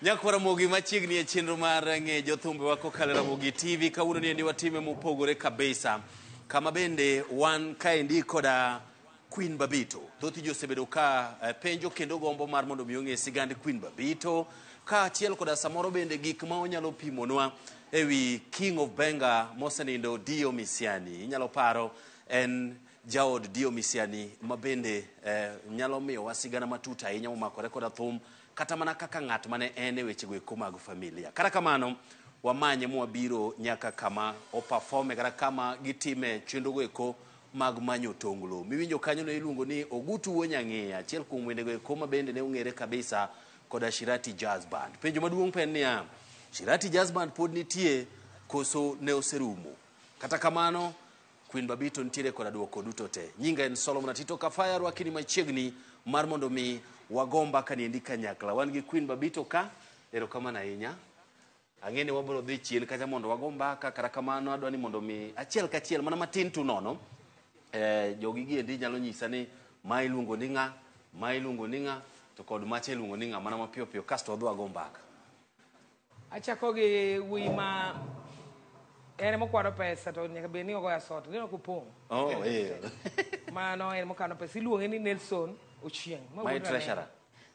Nyakwa Ramogi machiegni e chenro mar ng'e jothumbewa kokalo e Ramogi TV. Kawuono ni endi watime mopogore kabisa, kama bende wan kaendi koda Queen Babito. Thoth ji osebedo ka penjo kendo gombo mar mondo mi ong'e sigand Queen Babito, kaachiel koda samoro bende gik ma onyalo pimonwa ewi King of Benga mosenindo Dio Misiani. Inyalo paro en jaod Dio Misiani ma bende nyalo miyowa sigana matut ahinya momakore koda thum, kata mana kaka ng'at mane en e wechego eko mag familia. Kata kamano, wamanye mwabiro nyaka kama operforme kata kama gitime chenrogo eko mag manyo tonglo. Miwinjo kanyo no iluongo ni Ogutu Wuo Nyang'iya, achiel kuom wendego eko ma bende ne ong'ere kabisa koda Shirati Jazz Band. Penjo maduong' en niya, Shirati Jazz Band pod nitie koso ne oserumo? Kata kamano, Queen Babito nitiere koda duoko duto te. Nyinga en Solomon Atito Kafaya, rwakini machiegni mar mondo mi wago mbaka niendi kanyakla. Wan gi Queen Babito ka, erokamano ahinya. Ang'e ni wabiro dhi chien kacha mondo wago mbaka, kata kamano adwa ni mondo mi achiel kachiel mana matin tu nono. Jogi giendi nyalo nyisa ni ma iluongo ni ng'a, ma iluongo ni ng'a, to kod macha iluongo ni ng'a, mana mapiyo piyo kasto wadhi wago mbaka. Achako gi wuoyi ma en mokwano pesa to nyaka bed ni ogoyo asot, neno kopong'. Oh, eh. Mano en mokano pesa, iluonge ni Nelson Ochieng. Ma My wuod Ranen. treasurer.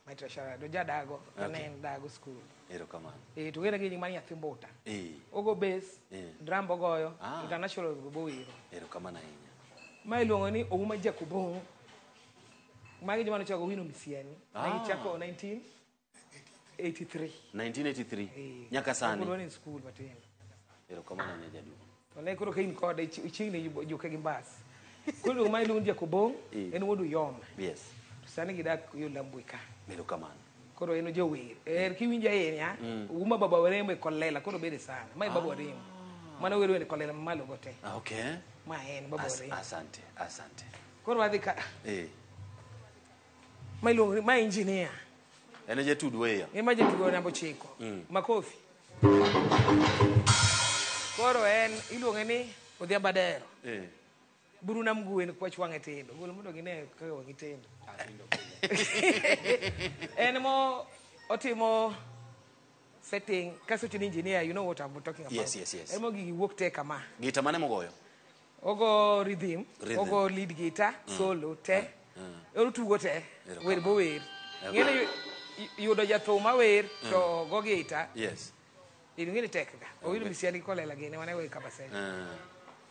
My treasurer, to jadago, Ranen Dago school. Erokamano. To ng'e gi nying mar nyathi Mbuta. Ogo bass, drum bogoyo, international bowero. Erokamano ahinya. Ma iluongo ni Ouma Jakobong. Magi joma nochako Owino Misiani. Magichako 1983. 1983. Nyaka sani. Pod wan e school matin. Erokamano ahinya jaduong'. To ne koro ka in kode chiegni juke gi mbas. Koro ma iluongo ni Jakobong, en wuod Uyoma. Yes. To sani gidak yo Lambwe ka. Erokamano. Koro en jower. Kiwinjo ahinya, Ouma baba Warembo e Kolela, koro bede sana. Ma e baba Warembo. Mano wero wende Kolela mamalo go te. Okay. Ma en baba Warembo. Asante, asante. Koro wadhi ka. Ma iluongo ni ma engineer. En e jatud weya. En ma jatugo namba 9. Makofi. Koro en iluonge ni Odhiambo Adero. Buru nam gwen kwach wang'e tindo. Gol mondo gine kaka wang'i tindo. En mo otimo setting, kaso tini engineer, you know what I'm talking about. Yes, yes, yes. En mo gigi wuok te kama. Gita mane mogoyo? Ogo rhythm, Rhythm. ogo lead guitar, solo te. Ero tugo te, wer bo wer. Ng'eni yudo jathum ma wer to go guitar. Yes. Ing'eni ni tek ga. Owino Misiani Kolela gini mane wer Kabasele.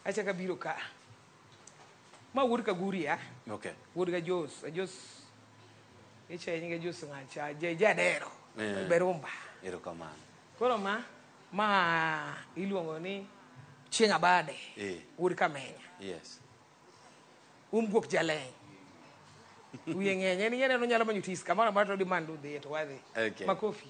Achaka biro ka. Ma wuod Kaguria. Okay. Wuod ga Jos, Jos. Icha nyinge Jos ng'acha, je Jadero. Berumba. Erokamano. Koro ma iluongo ni Chieng' Abade. Wuod Kamenya. Yes. Guok jaleny. Wiye ng'eny en ing'e ni onyalo manyo tis kamoro amora to demand udhiye to wadhi. Okay. Makofi.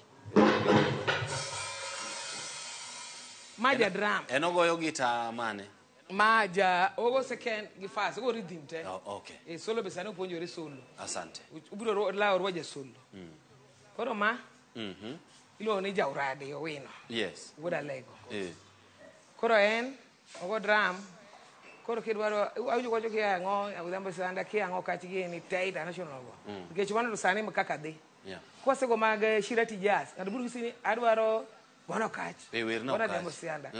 Ma ja drum. En ogoyo gita mane? Ma ja ogo second gi first, ogo rhythm te. Oh, okay. E solo be sani opuonjore solo. Asante. Ubiro lawo rwa ja solo. Koro ma iluongo ni Jauradi Owino. Yes. Wuod Alego. Eh. Koro en ogo drum. Koro kidwaro awinjo wacho kia ang'o Odhiambo Sanda kia ang'o kach gini te international go. Nikech mano to sani kaka dhi. Yeah. Kwasego mag Shirati Jazz, ng'ato biro nyisi ni adwaro gono kach. Eh, werna Gono okach. Odhiambo Sianda.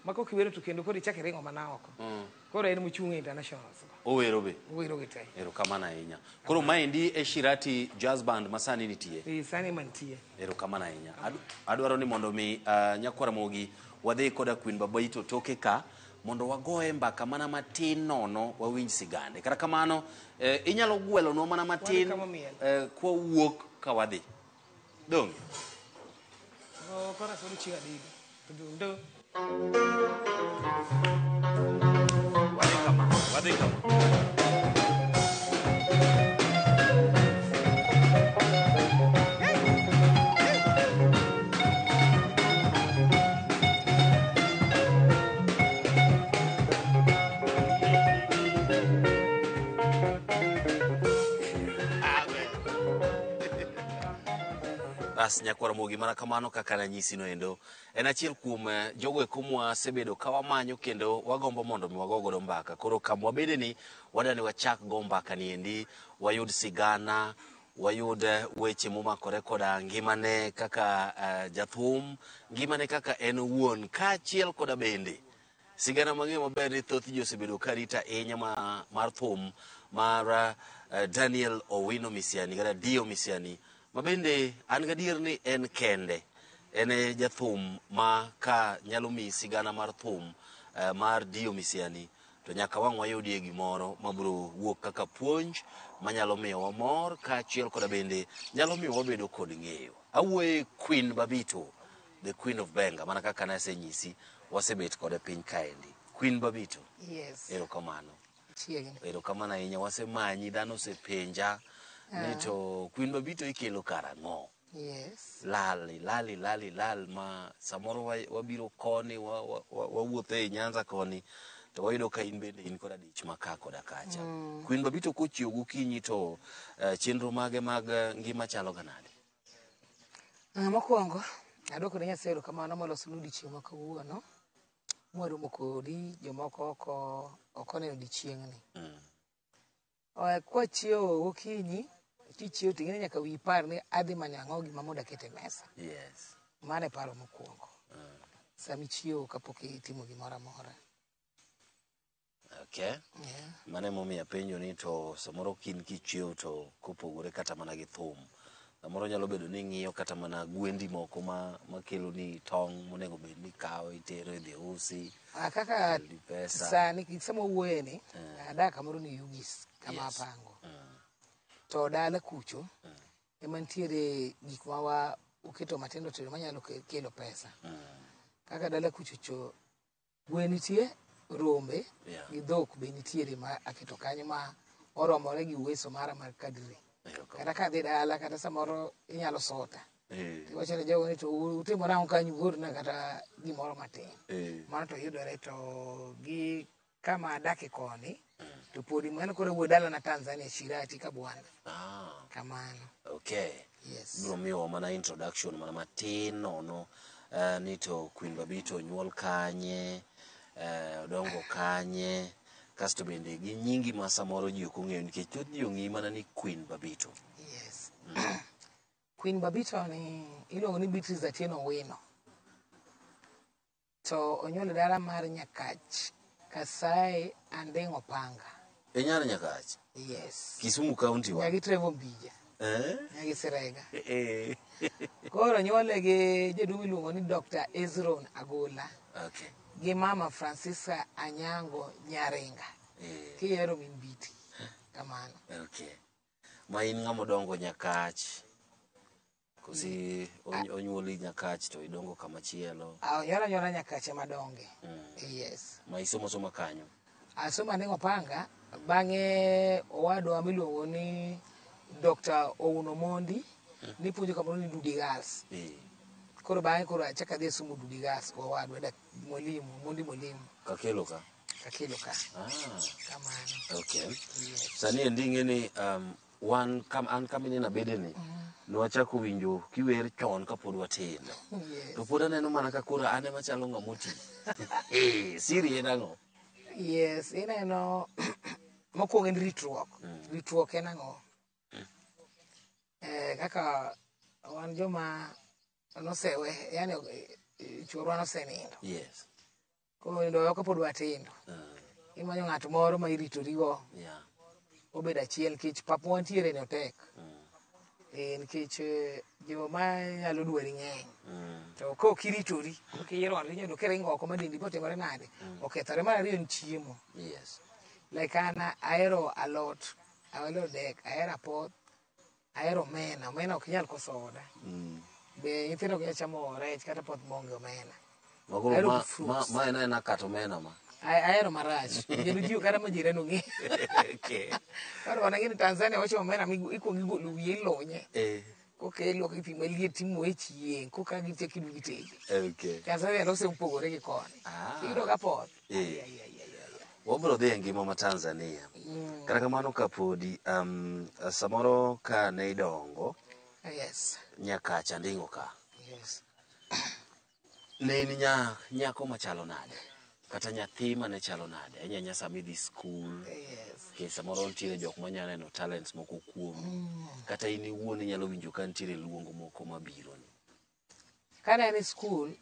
Ma kokiwero to kendo koro ichako iringo mana oko. Koro en mochung' e internationals go. Owero be. Owero gi te. Erokamano ahinya. Koro maendi e Shirati Jazz Band ma sani nitie. Eh, sani mantie. Erokamano ahinya. Adwaro ni mondo mi nyakwar Ramogi wadhi koda Queen Babito toke ka mondo wagoye mbaka mana matin nono wawinj sigande. Kata kamano inyalo gwelonwa mana matin Wadhi kama miel. Kwawuok ka wadhi. Donge? Go kora solo chiga didi. Dundo. Wadhi kama, wadhi kama. Bas nyakwar Ramogi mana kamano kaka nanyisi no endo en achiel kuom jogo eko mwasebedo ka wamanyo kendo wagombo mondo mi wago godo mbaka. Koro kama wabede ni wadani wachak go mbaka ni endi wayud sigana, wayud weche momakore koda ngimane kaka jathum, ngimane kaka en owuon, kaachiel koda bende sigana mang'eyo maber ni thoth ji osebedo ka rito ahinya mar thum mar Daniel Owino Misiani kata Dio Misiani ma bende an gadier ni en kende en e jathum ma ka nyalo miyi sigana mar thum mar Dio Misiani to nyaka wang' wayudie gimoro mabiro wuok kaka puonj manyalo miyowa mor kaachiel koda bende nyalo miyo wabedo kod ng'eyo. Awuoye Queen Babito, the Queen of Benga, mana kaka nasenyisi wasebet kode piny kaendi. Queen Babito. Yes. Erokamano. Chiegni. Erokamano ahinya, wasemanyi, dhano osepenja ni to Queen Babito ikelo karang'o? Yes. Lal, lal, lal, lal ma samoro wabiro koni, wawuotho e Nyanza koni to wayudo ka in bende in koda dich ma ka koda kacha. Queen Babito kochiew gokinyi to chenro mage mag ngima chalo ga nade? Mokwongo, adwoko ne Nyasaye erokamano moloso odiochieng' ma kawuono. Mwaromo kodi, jomoko ok oneno odiochieng'ni. Kwachiewo gokinyi, kichiewo to ing'e ni nyaka wiyi par ni adhi manyo ang'o gima mondo aket e mesa. Yes. Mano e paro mokwongo. Sama ichiewo kapok itimo gimoro amora. Okay. Yeah. Mano emomiyo apenjo ni to samoro kin kichiewo to kopogore kata mana gi thum. Samoro nyalo bedo ni ing'iyo kata mana gwendi moko makelo ni tong' monego bed ni ikawo itero idhi usi. Kaka Kelni pesa. sani sama wawuoye ni, adak kamoro ni Yugis kama Yes. apango. To dala kucho ema nitiere gik ma waketo matindo tindo manyalo kelo pesa. Kaka dala kucho cho gwen nitie, rombe gi dhok be nitiere ma aketo kanyo ma oromore gi uweso mara mar kadri. Kata kadhi dala kata samoro inyalo sota. Iwacho ne jogo ni to utimo nang'o kanyo uorna kata gimoro matin. Mano to yudore to gi kama adake koni to podi mano koro awuok dala na Tanzania Shirati Kabwana. Kamano. Okay. Yes. Biro miyowa mana introduction mana matin nono ni to Queen Babito onyuol kanye, odongo kanye, kasto bende gi nyingi ma samoro ji ok ong'eyo nikech thoth ji ong'eyi mana ni Queen Babito. Yes. Queen Babito ni iluongo ni Beatrice Atieno Owino. To onyuol e dala mar Nyakach, Kasaye Anding' Opanga. E nyar Nyakach? Yes. Kisumu County wa? Nyagi Trevor Mbija. Nyagi Sirega. Koro onyuole gi jaduong' miluongo ni Dr. Ezron Agola. Okay. Gi mama Francisca Anyango Nyaringa. Kihero min Biti. Kamano. Okay. Ma in ng'ama odongo Nyakach. Kosi onyuoli Nyakach to idongo kama chielo. Onyuola anyuola Nyakach ema donge. Yes. Ma isomo soma kanyo? Asomo Anding' Opanga, Bang'e owadwa miluongo ni Dr. Ouno Mondi nipuonjo kamoro ni Dudi Girls. Koro bang'e koro achako adhi e somo Dudi Girls owadwa dak Mwalimu, Mondi Mwalimu. Kakelo ka. Kakelo ka. Kamano. Okay. Yes. Sani endi ing'e ni wan kam, an kama ineno abedeni, nwachako winjo kiwer chon kapod watindo. Yes. To pod aneno mana ka koro an ema chalo ng'ama oti. Siri en ang'o? Yes, ineno mokwongo en ritruok. Ritruok en ang'o? Kaka wan joma nosewe, yani chuorwa nosenindo. Yes. Koro nindo kapod watindo. Imanyo ng'at moro ma iritorigo. Obedo achiel nikech pap wantiere ni otek. Nikech joma nyalo dwari ng'eny. To ka ok iritori, ok iyiero ng'ato, inyalo kiringo oko ma dendi botimore nade? Okethore. Mar ariyo en chiemo. Yes. Like an ahero alot, ahero dek, ahero apoth, ahero omena. Omena ok inyal koso oda. Be nyithindo ok nyal chamo rech kata apoth maonge omena. Makoro Ahero fruits. ma en aena kata omena ma. Ahero marach. Kendo ji kata ma jirani ong'eyo. Okay. Koro wan ang'e ni Tanzania wacho omena ikuongo igolo wiye ilonye. Koka iluoke gi pi maliet timoye e chieng', koka gitieko iduogo itede. Okay. Tanzania lose mopogore gi koni. Iyudo ka apoth. Ai, ai, ai, ai, ai. Wabiro dhi e ngima ma Tanzania. Kata kamano kapodi, samoro ka ne idongo, Yes. nyaka Chandingo ka. Yes. Ne in nyako machalo nade? Kata nyathi mane chalo nade? Ahinya ahinya sama idhi skul. Yes. Nikech samoro nitiere jok manyalo neno talents moko kuomi. Kata in iwuon inyalo winjo ka nitiere luong moko mabiro ni. Kane an e skul,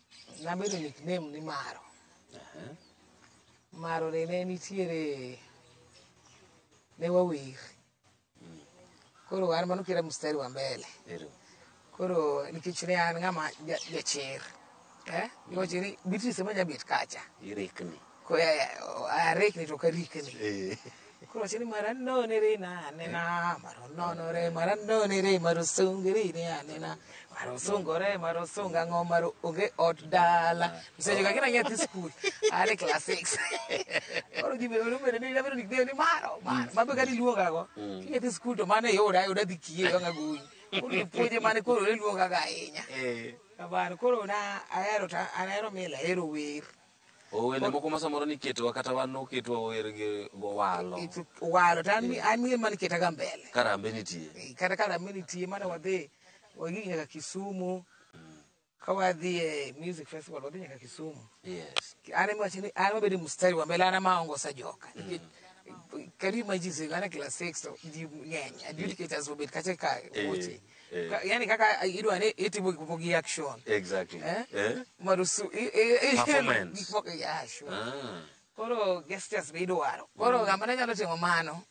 nabedo nickname ni Maro. Maro ni ne nitiere, ne wawer. Koro an mano kira mstari wa mbele. Koro nikech ne an ng'ama jachir. Iwacho ni Beatrice ema nyabet kacha. Irikni. Ko, arikni to ok arikni. Koro wacho ni mara none re na nena, maro nono re, mara none re, maro sungre ne anena, maro sungore, maro sunga ng'o, maro onge ot dala. Msejo kaka nyathi skul, an e class 6. Koro ji bedo bedo ni nabedo nickname ni maro, maro. Mabe kata iluongago. Ki nyathi skul to mano e yoda, ayuda dhi kiye wang'a gowi. Koro jopuonje mane koro ne luongaga ahinya. Kamano, koro na ahero ta, an ahero miel, ahero wer. Wende moko ma samoro niketowa kata wan noketwa wer gi walo. Walo, to an miel mane iketaga mbele. Karambe nitie. Kata karambe nitie, mane wadhi, wadhi nyaka Kisumu. Ka wadhi e music festival, wadhi nyaka Kisumu. Yes. An ema wacho ni, an mabedo mstari wa mbele, an ema aongosa joka. Nikech, can you imagine saying, an e class 6 to ji ng'eny, adjudicators obet kacha ka wuoche. Yani kaka idwa ni itimo gik moko gi action. Exactly. Marusu, Performance. gik moko, yeah, sure. Koro gestures be idwaro. Koro ng'ama ne nyalo timo mano,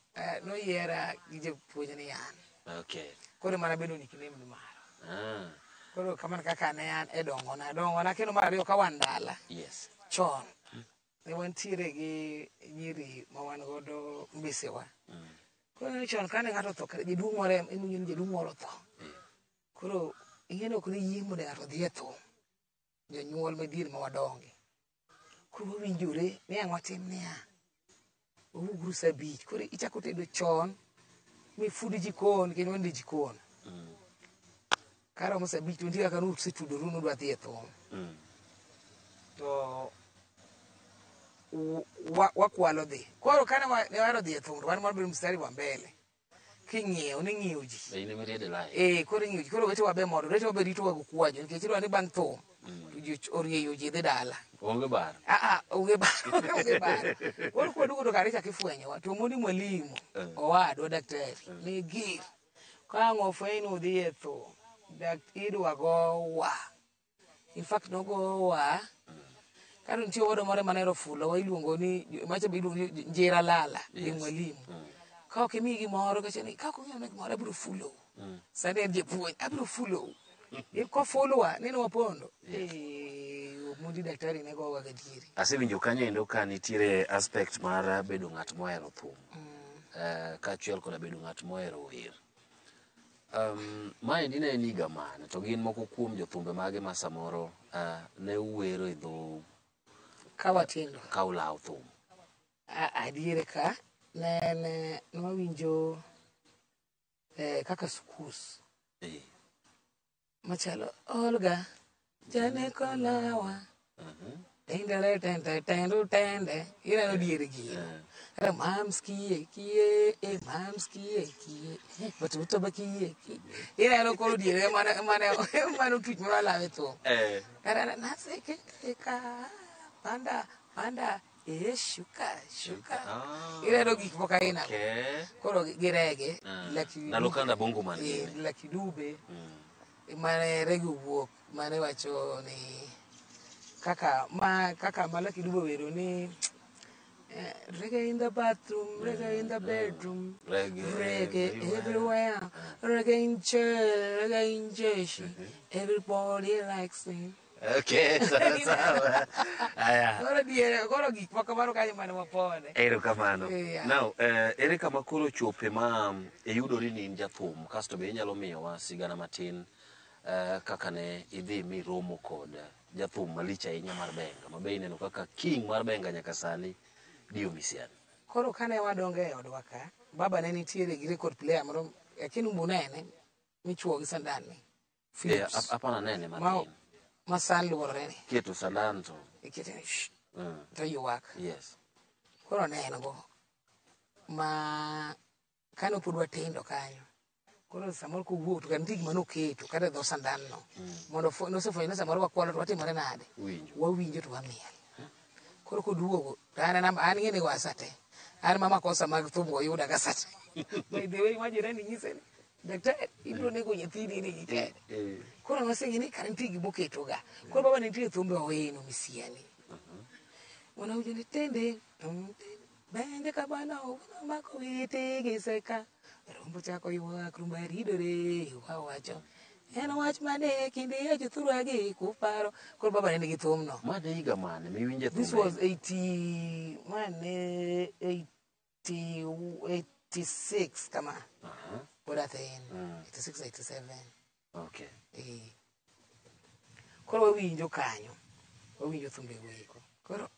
noyiera gi japuonj ni an. Okay. Koro mana bedo nickname ni Maro. Koro kamano kaka ne an e dongona. Dongona kendo mar ariyo ka wan dala. Yes. Chon. Ne wantiere gi nyiri ma wan godo mbesewa. Koro ne chon kane ng'ato otho, kare jaduong' moro em, iluongo ni jaduong' moro otho. Koro ing'e ni ok ne yie mondo ng'ato odhi e thum. Jonyuol madier ma wadonge. Koro wawinjore ni ang' watim niya. Wawuog sa 5. Koro ichako tedo chon, mifud jikon, kendo wan e jikon. Karomo sa 5 to nitie kaka nusetudoru nudwa dhi e thum. To wakwalo dhi. Koro kane ne wahero dhi e thum, to wan wabedo mstari wa mbele. King'iewo, ning'iewo ji. Be in ema iriedo line? Koro ing'iewo ji. Koro wetewa be mor, wetewa be ritowa go kwajo, nikech idwa ni bang' thum, to ji orieyo ji dhi dala. Onge bar. Onge bar, onge bar. Koro kwaduogo to kare ichako ifwenyowa, to Mondi Mwalimu, owadwa daktari, ne ger. Ka ang' ofweny ni udhi e thum, idwa gowa. In fact, nogowa. Koro nitie owadwa moro mane ohero fulowa, iluongo ni, macha be iluongo ni Njira Lala, gi Mwalimu. Ka ok imiyi gimoro, kacha ni, ka ok imiya gimoro, abiro fulou. Sani en japuonj, abiro fulou. Kofulowa, neno wapondo. Mondi daktari ne gowa gadieri. Asewinjo kanyo endo ka nitiere aspect mar bedo ng'at mohero thum. Kaachiel koda bedo ng'at mohero wer. Maendi ne en higa mane? To gin moko kuom jothumbe mage ma samoro ne uwero e dhou Ka watindo. Ka ulawo thum. Adiere ka, Ne en nwawinjo kaka Sukus. Machalo Olga Janeko lawa. Tendere tende tendu tende. Ineno diere gino. Kata mams kie kie e mams kie kie. Batuta ba kie kie. Ineno koro diere mane mane mane otuch moro alawe thum. Kata naseke ka panda panda e shuka shuka. Ineno gik moko aina. Koro gi reggae. Lucky Nalokanda Bongo Man gini. Lucky Dube. Mane reggae owuok mane wacho ni kaka ma kaka ma Lucky Dube owero ni reggae in the bathroom, reggae in the bedroom, Reggae reggae everywhere. everywhere, reggae in church, reggae in jeshi, everybody likes me. Okay, sawa sawa. Aya. Koro diere, koro gik moko mano kanyo mane wapone. Erokamano. Yeah. Now, ere kama koro chope ma iyudori ni in jathum, kasto be inyalo miyowa sigana matin kaka ne idhi miromo kod jathum malich ahinya mar Benga, ma be ineno kaka king mar Benga nyaka sani, Dio Misiani. Koro kane wadongo e odwa ka, baba ne nitiere gi record player moro, lakini umbunene, michuo gi sandan ni. Philips. Apana nene Ma, matin. ma san luorore ni. Keto sandan to. Ikete ni, shh, to ywak. Koro ne en go. Ma kane pod watindo kanyo. Koro samoro kowuok to kata nitie gima noketo kata e dho sandan no. Mondo nosefwenyo ni samoro wakwalo to watimore nade? Winjo. Wawinjo to wamiel. Koro koduogo to an an ing'e ni wasa te. An ma makosa mag thum go yuda ga sate. By the way, ma jirani nyise ni, daktari, ibiro nego nyathini ni gikede. Koro noseng'e ni kare nitie gima oketo ga. Koro baba ne nitie thumbe Owino Misiani. Wanawinjo ni tende, bende kabana Owino mako wite gi seka. Rombo chako ywak, rumba ridore, wawacho. En wach mane kinde ya jothurwa gi kuparo. Koro baba ne nigi thumno. Ma ne higa mane miwinje This thumbe? was 80, mane 80, 86 kama. Pod athin. 86, 87. Koro wawinjo kanyo. Wawinjo thumbe go eko. Koro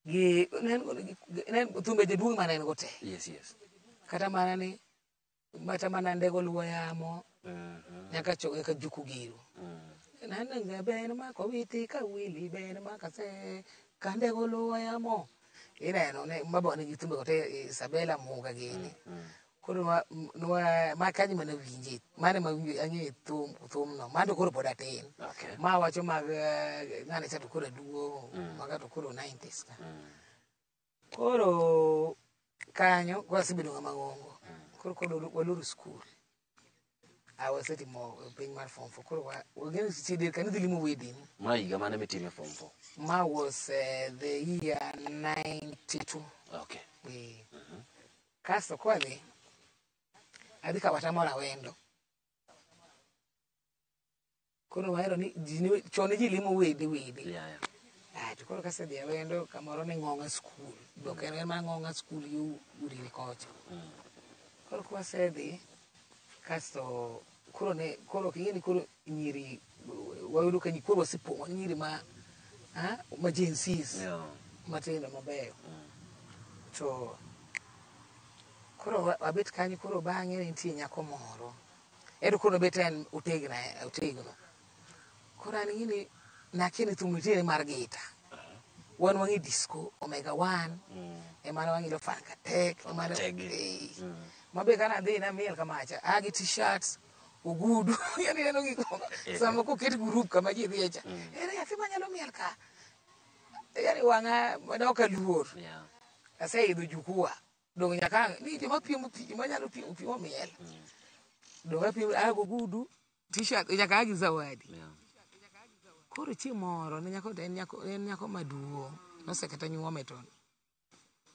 gi ne en gi- ne en thumbe jaduong' mane en go te. Yes. Kata mana ni kata mana ndego luwo yamo nyaka cho nyaka juku giro. Nanenga ben mako witi ka wili ben makase kandego luwo yamo. Ineno ne baba nigi thumbe go te Isabella Muga gini. Koro nwa ma kanyo mane winje mane ma winjo ang'e thum thumno mano to koro pod atin. Ma wacho mag ng'ane cha to koro aduogo maga to koro 90s ka. Koro kanyo koro asebedo ng'ama ng'ongo. Koro koro waloro skul. Awasetimo piny mar form 4. Koro wageno seche ka nidhi limo wedeni. Ma higa mane mitime form 4? Ma was the year 92. Kasto kwadhi, adhi ka wata moro awendo. Koro wahero ni ji chon ne ji limo wede wede. Ah, to koro kasedhi awendo kamoro ni Ng'ong'a school. Dok en mana Ng'ong'a school yo Uriri kocha. Koro kwasedhi, kasto koro ne koro ok ing'e ni koro nyiri wayudo ka koro wasepong'o nyiri ma ma Gen Zs matindo mabeyo. To koro wabet kanyo koro bang'e ne nitie nyako moro. Ero koro bet en otegno otegno. Koro an ing'e ni nakia ni thum nitiere mar gita. Wan wang'e disco Omega One. Ema ne wang'e Fanka Tek. Ema ne Tegi. Mabe kana adhi namiel kamacha. A gi t-shirts, ogudu. Yani ineno gik moko. Sama koket group kama ji dhiye cha. Ere nyathi manyalo miel ka. Yani wang'a ne ok aluor. Aseidho jukwaa. Dong nyaka ni joma piemo pi, joma nyalo piemo pi miel. Dong apiem a gogudu, t-shirt nyaka a gi zawadi. Koro chieng' moro ne nyako to en nyako maduong'. Nosekata nyuome to.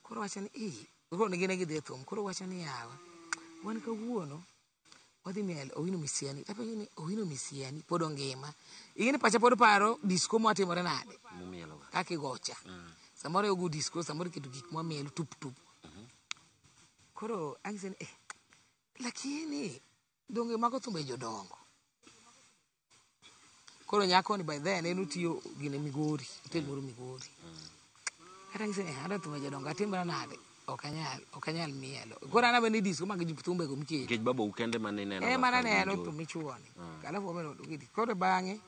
Koro wacho ni koro ne gin e gidhi e thum. Koro wacho ni yawa, wan kawuono wadhi miel Owino Misiani. Tapenjo ni Owino Misiani pod ongima. Ing'e ni pacha pod paro disco mwatimore nade? Mumieloga. Kaka igocha. Samoro igo disco, samoro iketo gik mwamielo tup tup. Koro anyise ni lakini donge mago thumbe jodongo. Koro nyako ni by then en otiyo gine Migori, hotel moro Migori. Kata ng'ise ni adwa thum e jodongo atimra nade? Ok anyal, ok anyal mielo. Koro an abende disco mag thumbe go miketo. Nikech babau kende mane ineno E ga mana ka neno winjo. thum michuoni. Alafu wabende gidi. Koro bang'e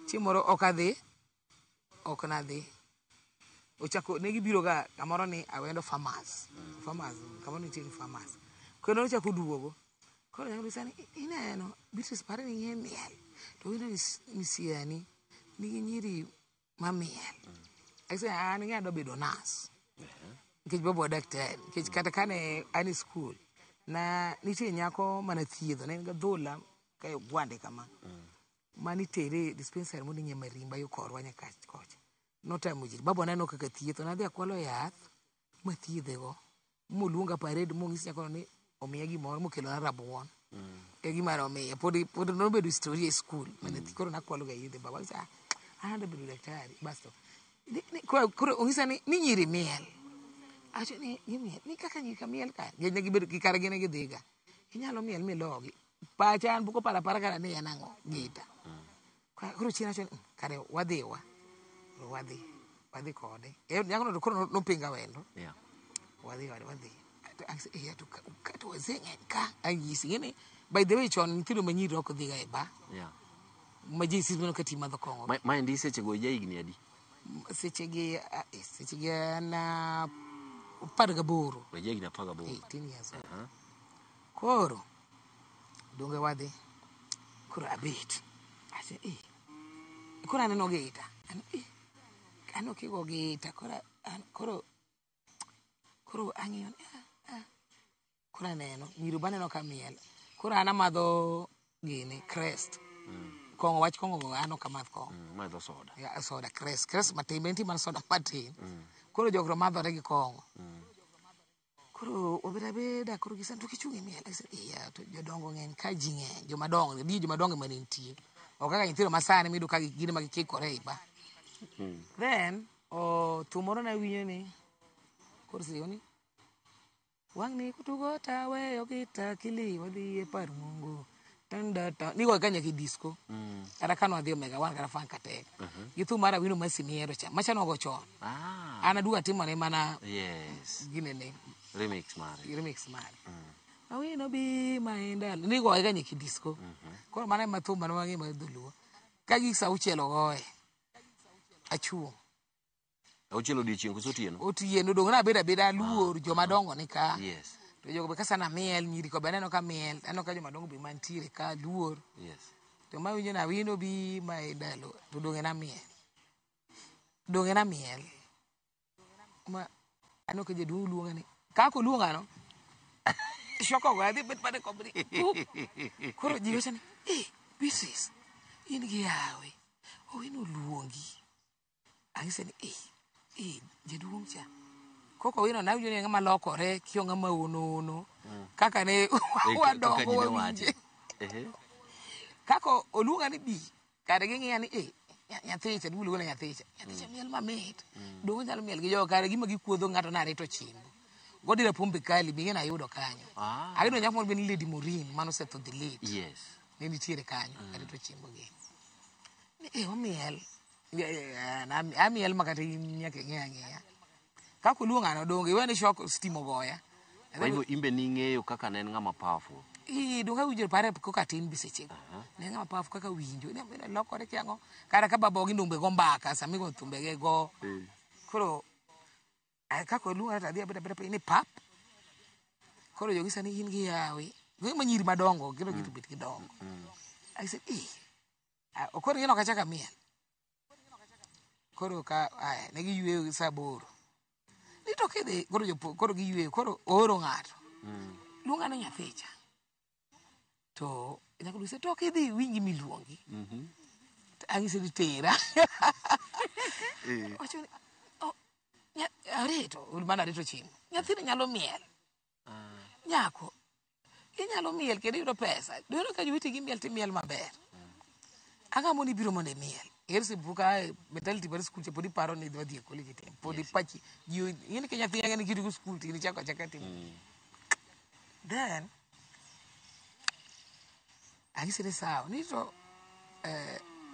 chieng' moro ok adhi, ok nadhi. Ochako ne gibiro ga kamoro ni Awendo Farmers. Farmers, kamoro nitie ni Farmers. Kendo nochako duogo. Koro nyako nyisa ni ineno Beatrice pare ni ing'e miel. To winjo ni misiani nigi nyiri mamiel. Akise an ing'e adwa bedo nas. Nikech babu daktari. Nikech kata kane an e school na nitie nyako mane thiedho ne en gi adhola ka e ogwande kama. Manitere e dispensary mondo ing'e marimba yo korwa nyaka kocha. Notamo ji. Babu aneno kaka thietho. Nadhi akwalo yath mathiedhe go. Moluonga parade mong'is nyakono ni omiya gimoro mokelona rabuon. E gima nomiya. Pod pod nobedo story e school. Mane koro nakwalo ga yedhe baba. Akise, ah, an adwa bedo daktari. Basto. Koro koro onyisa ni ni nyiri miel. Awacho ni gimiel. Ni kaka nyiri ka miel ka. Ne gibedo gi kare gine gidhiga. Inyalo miel milogi. Pacha an pok oparo apara kata ni en ang'o gita. Koro chien awacho ni kare wadhiwa. Koro wadhi. Wadhi kode. E nyakono to koro nopinga wendo. Yeah. Wadhi wadhi wadhi. To akise, eh, to ka to wazee ng'eny ka. Anyisi ng'eni by the way chon nyithindo ma nyiri ok dhiga e bar. Yeah. Ma ji sisi ka ti madho kong'o. Ma endi seche go ija higni adi? Seche gi seche gi an 18. Ija higni 18. 18 years old. Koro donge wadhi. Koro abet. Ase eh. Koro aneno gita. An eh. Aneno kigo gita. Koro an koro koro ang'iyo ni ah, ah. Koro aneno nyiri be aneno ka miel. Koro an amadho gini Crest. Kong'o wach kong'o go an ok amadh kong'o. Madho soda. Ya, soda Crest. Crest matin be nitie mana soda matin. Koro jok to madhore gi kong'o. Koro obedo abeda koro gisa to kichung' imiel. Agise iya to jodongo ng'eny ka ji ng'eny joma dongo di joma dongo ema ne nitie. Ok kaka nyithindo masani miyudo ka gin ema gikikore ei bar. Then o thum moro nawinjo ni koro seche ni wang'ni kutugo taweyo gita kili wadhi e par Mungu. Tanda ta nigo ka nyaka e disco. Kata kane wadhi Omega One kata Frank Katek. Gi thum mar Awino Masimiero cha. Macha nogo chon. Ah. An aduogo atimone mana Yes. ginene Remix mare. remix mare. Awino bi maenda nigoye ga nyaka e disco. Koro mano ema thum mane wang'eyo mar dholuo. Ka gik sa auchiel ogoye. Achung'. Auchiel odiochieng' koso otieno? Otieno dong' nabedo abeda aluor joma dongo ni ka. Yes. To jogo be kasa namiel nyiri ko be aneno ka miel. Aneno ka joma dongo be mantiere ka aluor. Yes. To mawinjo ni Awino bi ma e ndalo to donge namiel. Donge namiel. Ma aneno ka jaduong' luonga ni kaka oluonga no shoko ogoya adhi bet mana e komni. Koro ji wacho ni eh Beatrice in gi yawe. Owino oluongi. Anyise ni eh eh jaduong' cha. Koko Owino nawinjo ni en ng'ama lokore kia ng'ama ono ono. Kaka ne wadongo kaka ji ne wawinje. wache. Ehe. Kaka oluonga ni bi, kare ging'iya ni eh nyathicha, giluonga ni nyathicha. Nyathicha miel mamit. Donge onyalo miel gi jogo kare gima gikuodho ng'ato narito chimbo. Godira pombe kali be ing'e nayudo kanyo. Ah. Ayudo nyako moro be ni Lady Maureen manosetho the late. Yes. Ne nitiere kanyo arito chimbo gi. Ni eh omiel. Amiel makata in nyaka ing'e ang'eya. Kaka oluonga no donge iwe ni shock stima ogoya. Kwa hivyo imbe ning'eyo kaka ne en ng'ama powerful. Ii, donge awinjo pare koka tin be sechego. Ne ng'ama powerful kaka winjo. Ne ne lokore kia ang'o. Kata ka baba gi ndumbe go mbaka sama igo thumbe ge go. Koro kaka oluonga to adhi abeda abeda piny ni pap. Koro jogi sani in gi yawi. Gima nyiri madongo kendo gito bet gidongo. I said, eh. Koro ing'e ni ok achako amiel. Koro ka aya ne giyweyo sa aboro. Ni to kidhi koro jopo koro giyweyo koro ooro ng'ato. Luonga ni nyathicha. To nyako duse to kidhi winji miluongi. To anyise ni tera. Wacho ni oh, arito mana arito chiemo. Nyathini nyalo miel. Nyako inyalo miel kendo iyudo pesa. Dwaro ka jowetegi miel timiel maber. Agamo ni ibiro mondo imiel. Eri buka mentality mar school cha pod iparo ni idwa dhi e college tim. Pod ipachi ji ing'e ni nyathi ng'e ni kidhi school to in ichako achaka timo. Then anyise ni sawa ni to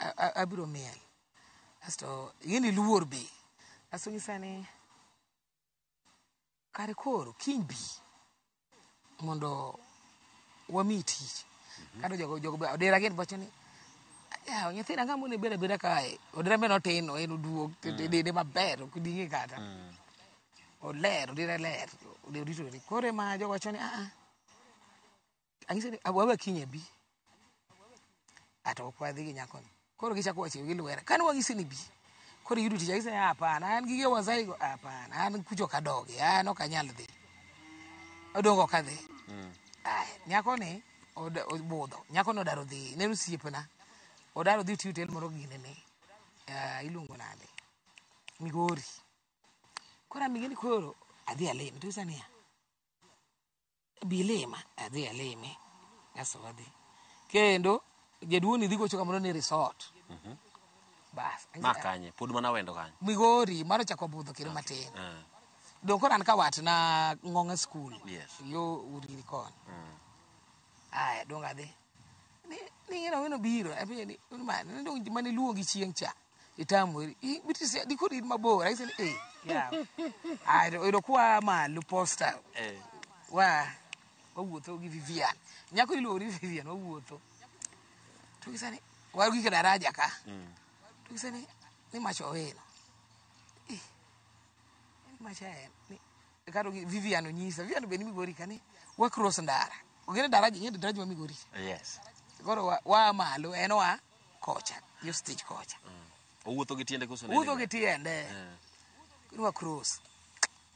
abiro miel. Asto ing'e ni iluor be. Asto onyisa ni Kare koro kiny bi mondo wamiyi tich. Kata jogo jogo be odera gin wacho ni yawa nyithindo ang'o monego bed abeda kae. Odera be notin no en oduog dende maber ok ding'e kata. Oler odera ler oritore. Koro ema jogo wacho ni aa ang'ise ni wawe kiny abi. Ato ok wadhi gi nyakoni. Koro gichako wacho gilwera. Kane wang'isi ni bi. Koro iyudo tich ang'ise ni hapana an gige Wasaai go hapana an kucho ok adogi an ok anyal dhi. Odong' ok adhi. Aya, nyakoni obudho. Nyakoni odar odhi, ne en osiepna. Odar odhi otiyo hotel moro ginene. Iluongo nade? Migori. Koro amige ni koro adhi alime. To onyisa niya, bi ilima. Adhi alime. Kasto wadhi. Kendo jaduong' ni dhi gocho kamoro ni resort. Bas. Ma kanye? Pod mana wendo kanyo. Migori mano ochako budho kendo matin. Dong' koro an ka watna Ng'ong'a school. Yes. Yo Uriri koni. Aya, dong' adhi. Ni ni ng'eno weno biro. Apenjo ni ma ni dong' mane luongi chieng' cha. Itamori. Beatrice di koro in mabor. Anyise ni eh yawa. Aya, oyudo kwa malo posta. Wa wawuotho gi Vivian. Nyako iluongo ni Vivian wawuotho. To gisa ni wagik e daraja ka. To gisa ni ni macha owino. Eh. Ni macha en. Ni karo gi Vivian onyisa. Vivian be ni Migori ka ni wa cross ndara. Ong'e daraja, ing'e daraja ma Migori. Yes. Koro wa malo en wa kocha, yo stage kocha. Owuotho gi tiende koso ne Wuotho nigi? gi tiende. Koro wa cross.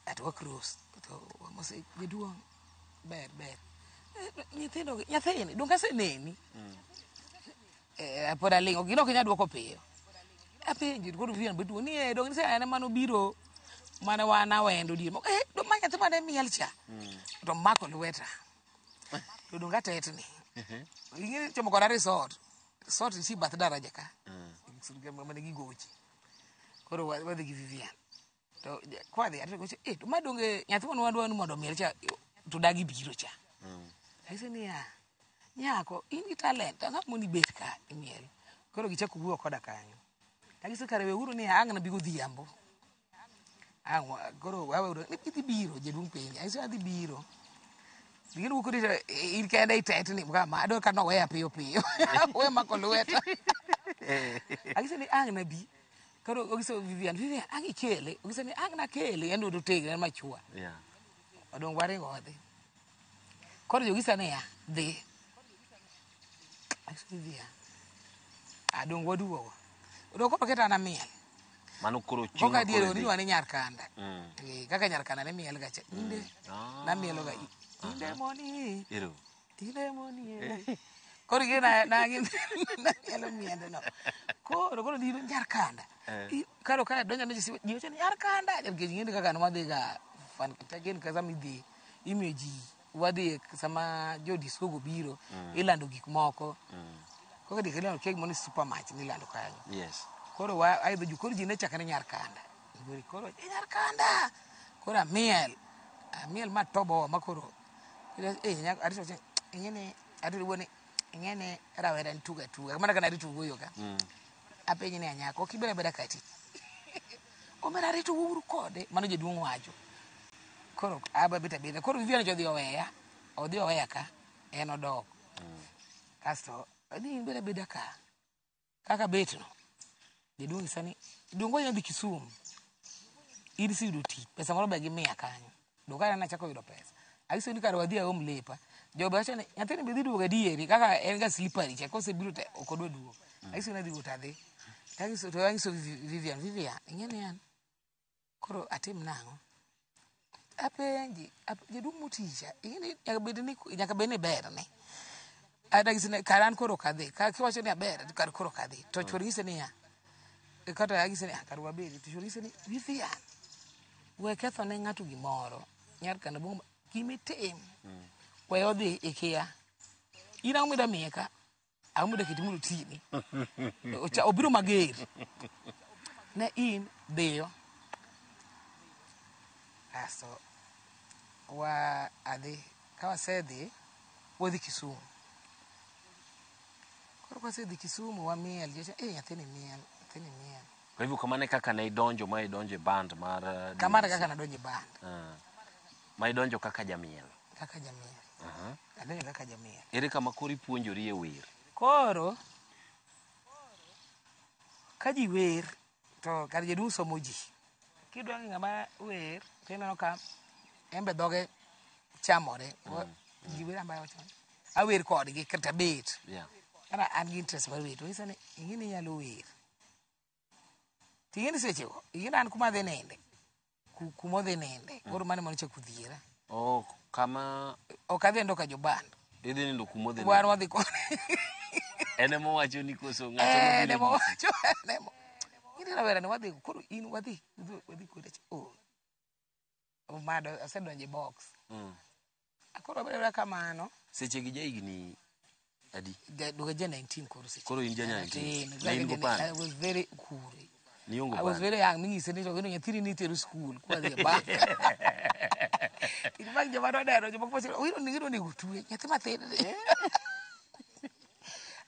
Ato wa cross. To wamose jaduong' ber ber. Nyithindo gi nyathini donge aseneni. Pod aling' gino ok inyal duoko piyo. Apenji koro Vivian be duong' ni eh donge nise en mane obiro mane wan awendo diere moko. Eh ma nyathi mane miel cha. To mako lweta. To donge atetni. Ing'e chomo koda resort. Resort nitie bath daraja ka. Mane gigoche. Koro wadhi gi Vivian. To kwadhi ato goche eh to ma donge nyathi mane wadwa ni mondo omiel cha to dagi biro cha. Anyise niya, nyako in gi talent ang'o moni bet ka imiel. Koro gichako wuoyo koda kanyo. Anyise kare weuru ni ang' nabi godhiambo. Ang' koro waweuru ni idhi biro jaduong' penja. Anyise adhi biro. Gin wuok kodi in kende itetni kama adwa ka noweya piyo piyo. We mako lweta. Anyise ni ang' nabi. Koro ogise Vivian, Vivian ang' ikele. Ogise ni ang' nakele en otegno en machua. Yeah. Odong' waringo wadhi. Koro jogisa niya, dhi. Anyise Vivian. Adong' waduogo. Odong' koro keta an amiel. Mano koro chieng' Koka diere koro idhi. oniwa ni nyar kanda. Kaka nyar kanda ne miel ga cha. Inde. Namielo ga. Inde moni. Ero. Inde moni. Koro ing'e na na namielo miende no. Koro koro ni nyar kanda. Koro ka donjo ne ji wacho ni nyar kanda. Nikech ing'e ni kaka ne wadhi ga fan again ka sama idhi imiyo ji wadhi sama jo disco go biro ilando gik moko. Kaka diek ilando kek moni supermatch nilando kanyo. Yes. Koro wa aidho ju koro ji ne chaka ni nyar kanda. Koro nyar kanda. Koro amiel. Amiel ma tobo ma koro. Eh arito wacho ing'e ni arito wuone ing'e ni rawera en tuga tuga. Mana kana arito wuoyo ka. Apenji ni anyako ok ibed abeda kati. Omera arito wuuru kode. Mano jaduong' wacho. Koro aba bet abeda. Koro Vivian odhi oweya. Odhi oweya ka. En odok. Kasto ni in bed abeda ka. Kaka bet no. Jaduong' nyisa ni duong' wanyalo dhi Kisumu. In iseyudo tich. Pesa moro be gimiya kanyo. Dong' kane nachako yudo pesa. Anyise ni kare wadhi aom lepa. Jogo wacho ni nyathini be dhi duogo adieri kaka en ga slippery cha kosebiro to ok odwa duogo. Anyise ni adhi wuok to adhi. To anyiso Vivian, Vivian ing'e ni an koro atim nang'o? Apenji, jaduong' moticha ing'e ni nyaka bed ni berne. Adagisi ni kare an koro ok adhi. Ka kiwacho ni aber to kare koro ok adhi. To chuor nyise niya, kata anyise ni kare wabedi. To chuor nyise ni Vivian, we ketho ne ng'ato gimoro. Nyar kanda bongo gimitim. We odhi ikia. In ang'o midwa miye ka? Ang'o midwa keti mondo otini? Obiro mager. Ne in dhiyo. Kasto wa adhi. Ka wasedhi, wadhi Kisumu. Koro kwasedhi Kisumu wamiel. Ji wacho, eh nyathini miel, nyathini miel. Kwa hivyo kamano e kaka ne idonjo ma idonjo e band mar Kamano e kaka nadonjo e band. Ma idonjo kaka jamiel. Kaka jamiel. Adonjo kaka jamiel. Ere kama koro ipuonjori e wer? Koro ka ji wer to kar jaduong' somo ji. Kidwa ng'e ng'ama wer to ineno ka en be dhoge chamore. Ji wer ambaye wacho ni, awer kodgi kata bet. Yeah. Kata an gi interest mar wer to onyisa ni ing'e ni inyalo wer. To ing'e ni sechego, ing'e ni an kuma adhi ninde, kuma odhi ninde, koro mano ema nochako dhiera. Oh, kama Ok adhi nindo ka joband. Idhi nindo kuma odhi Wan ninde. wadhi kode. En ema owacho ni koso ng'ato Eh, nobiro en ema nyisi. owacho, en ema. Nitie rawera ni wadhi, koro in wadhi, wadhi kode. Oh. Omado, asedonjo e box. Koro wabedo abeda kamano. Seche gi jahigni adi? Duoga ja 19 koro seche. Koro in ja 19. Atin, Ne in gopande? I was very kure. Niongo I was pande? very young, ming'ise ni to nyathini ni itero school kwa dhi e bank. In fact joma noneno jomoko wacho ni owino onego otwe nyathi mathin ni.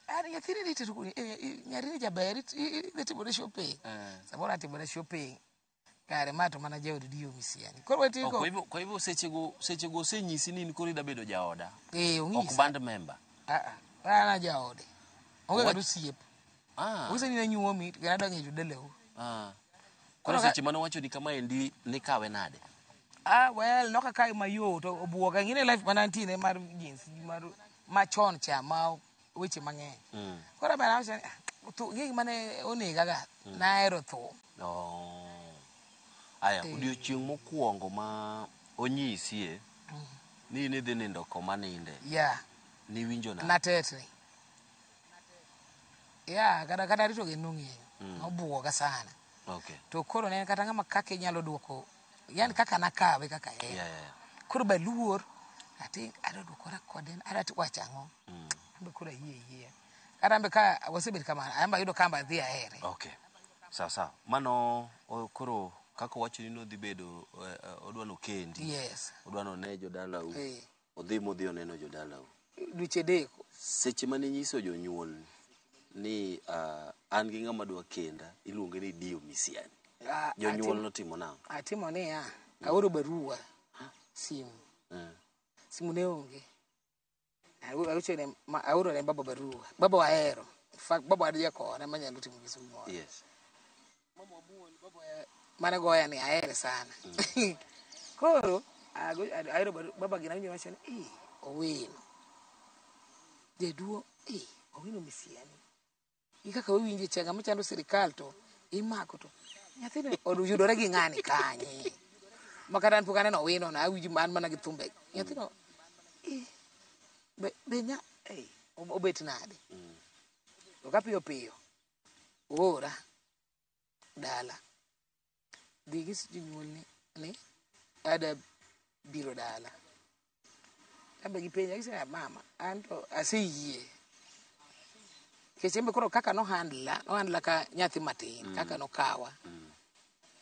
An nyathini ni itero school, nyari ni jaber idhi timone shopping. Samoro atimone shopping. Kare ma to mana jaod Dio Misiani. Koro watiko. Oh, kwa hivyo sechego osenyisi ni in koro idwa bedo jaoda. Eh, onyisa. Ok band member. Ah, ah, an jaode. Onge What? kata osiep. Onyisa ni nanyuomi to kendo adonjo e jodalau. Koro Koro ka seche mane owacho ni kamaendi nikawe nade? Ah, well, nok akawe mayot, obuoga. Ing'e ni life mana antie mar jeans, mar machon cha, ma weche mang'eny. Koro abana awacho ni, ah, ing'e gima ne onega ga, nahero thum. Oh. Aya, odiochieng' mokwongo ma onyisie ni in idhi nindo koma ninde. Yeah. Niwinjo nade? Natetni. Yeah, kata rito gi nong'eyo. Nobuoga sana. Okay. To koro ne en kata ng'ama kaka inyalo duoko, yani kaka nakawe kaka en. Yeah. Koro ba luor, ati adwa duokora kode, adwa wacho ang'o? Ambe koro ayie yie. Kata ambe ka wasebet kamano, ambe ayudo ka ambe adhi ahere. Okay. Sawa sawa. Mano koro kaka owacho ni nodhi bedo, odwa nokendi. Yes. Odwa none jodalau. Eh. Odhi modhi oneno jodalau. Dweche adek. Seche mane inyiso jonyuol ni an gi ng'ama dwa kenda, iluonge ni Dio Misiani. Jonyuol notimo nang'o? Atimo niya, aoro barua, simu. Simu ne onge. Aoro ne baba barua. Baba wahero. In fact, baba wadhi kode manyalo timo gi simu moro. Yes. Mama wamuol, baba mane goya ni ahere sana. Koro, aoro barua, baba gina winjo wacho ni, Owino. Jaduong', Owino Misiani. Gi kaka wawinje cha, ng'ama chando sirikal to imako to nyathini oyudore gi ng'ani kanye? Ma kata an pok aneno Owino na awinjo an mana gi thumbe. Nyathino, be nya, obet nade? To ka piyo piyo, oora dala. Dhi gi jonyuolni ni ada biro dala. Ambe gipenja, gise, mama, an to aseyie. Nikech en be koro kaka nohandla ka nyathi matin, kaka nokawa.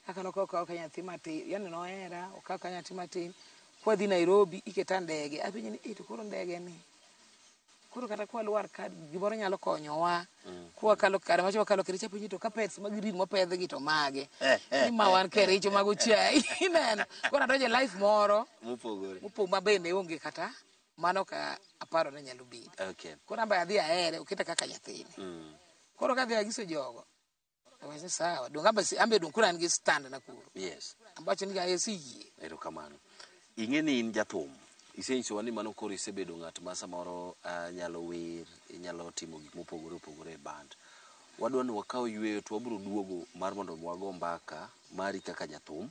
Kaka nokawa ka nyathi matin, yani nohera, okawa ka nyathi matin. Kwadhi Nairobi, iketa ndege, apenje ni, to koro ndege ni. Koro kata kwalwar ka gimoro nyalo konyowa. Kwakalo kare macho wakalo Kericho, apenje to carpets mag green mopedh gi to mage. Ni ma wan Kericho mago chiaye. Ineno. Koro adonjo e life moro. Mopogore. Mopog ma bende onge kata mano ka aparo ni nyalo bedo. Okay. Koro amba adhi ahere, oketa kaka nyathini. Koro kadhi agiso jogo, awacho ni sawa, dong amba si, ambe dong koro an gi stand na kuro. Yes. Ambacho ni aseyie. Erokamano. Ing'e ni in jathum. Isenyisowa ni mano koro isebedo ng'at ma samoro, nyalo wer, inyalo timo gik mopogore opogore e band. Wadwa ni wakaw yueyo to wabiro duogo mar mondo wago mbaka mari kaka jathum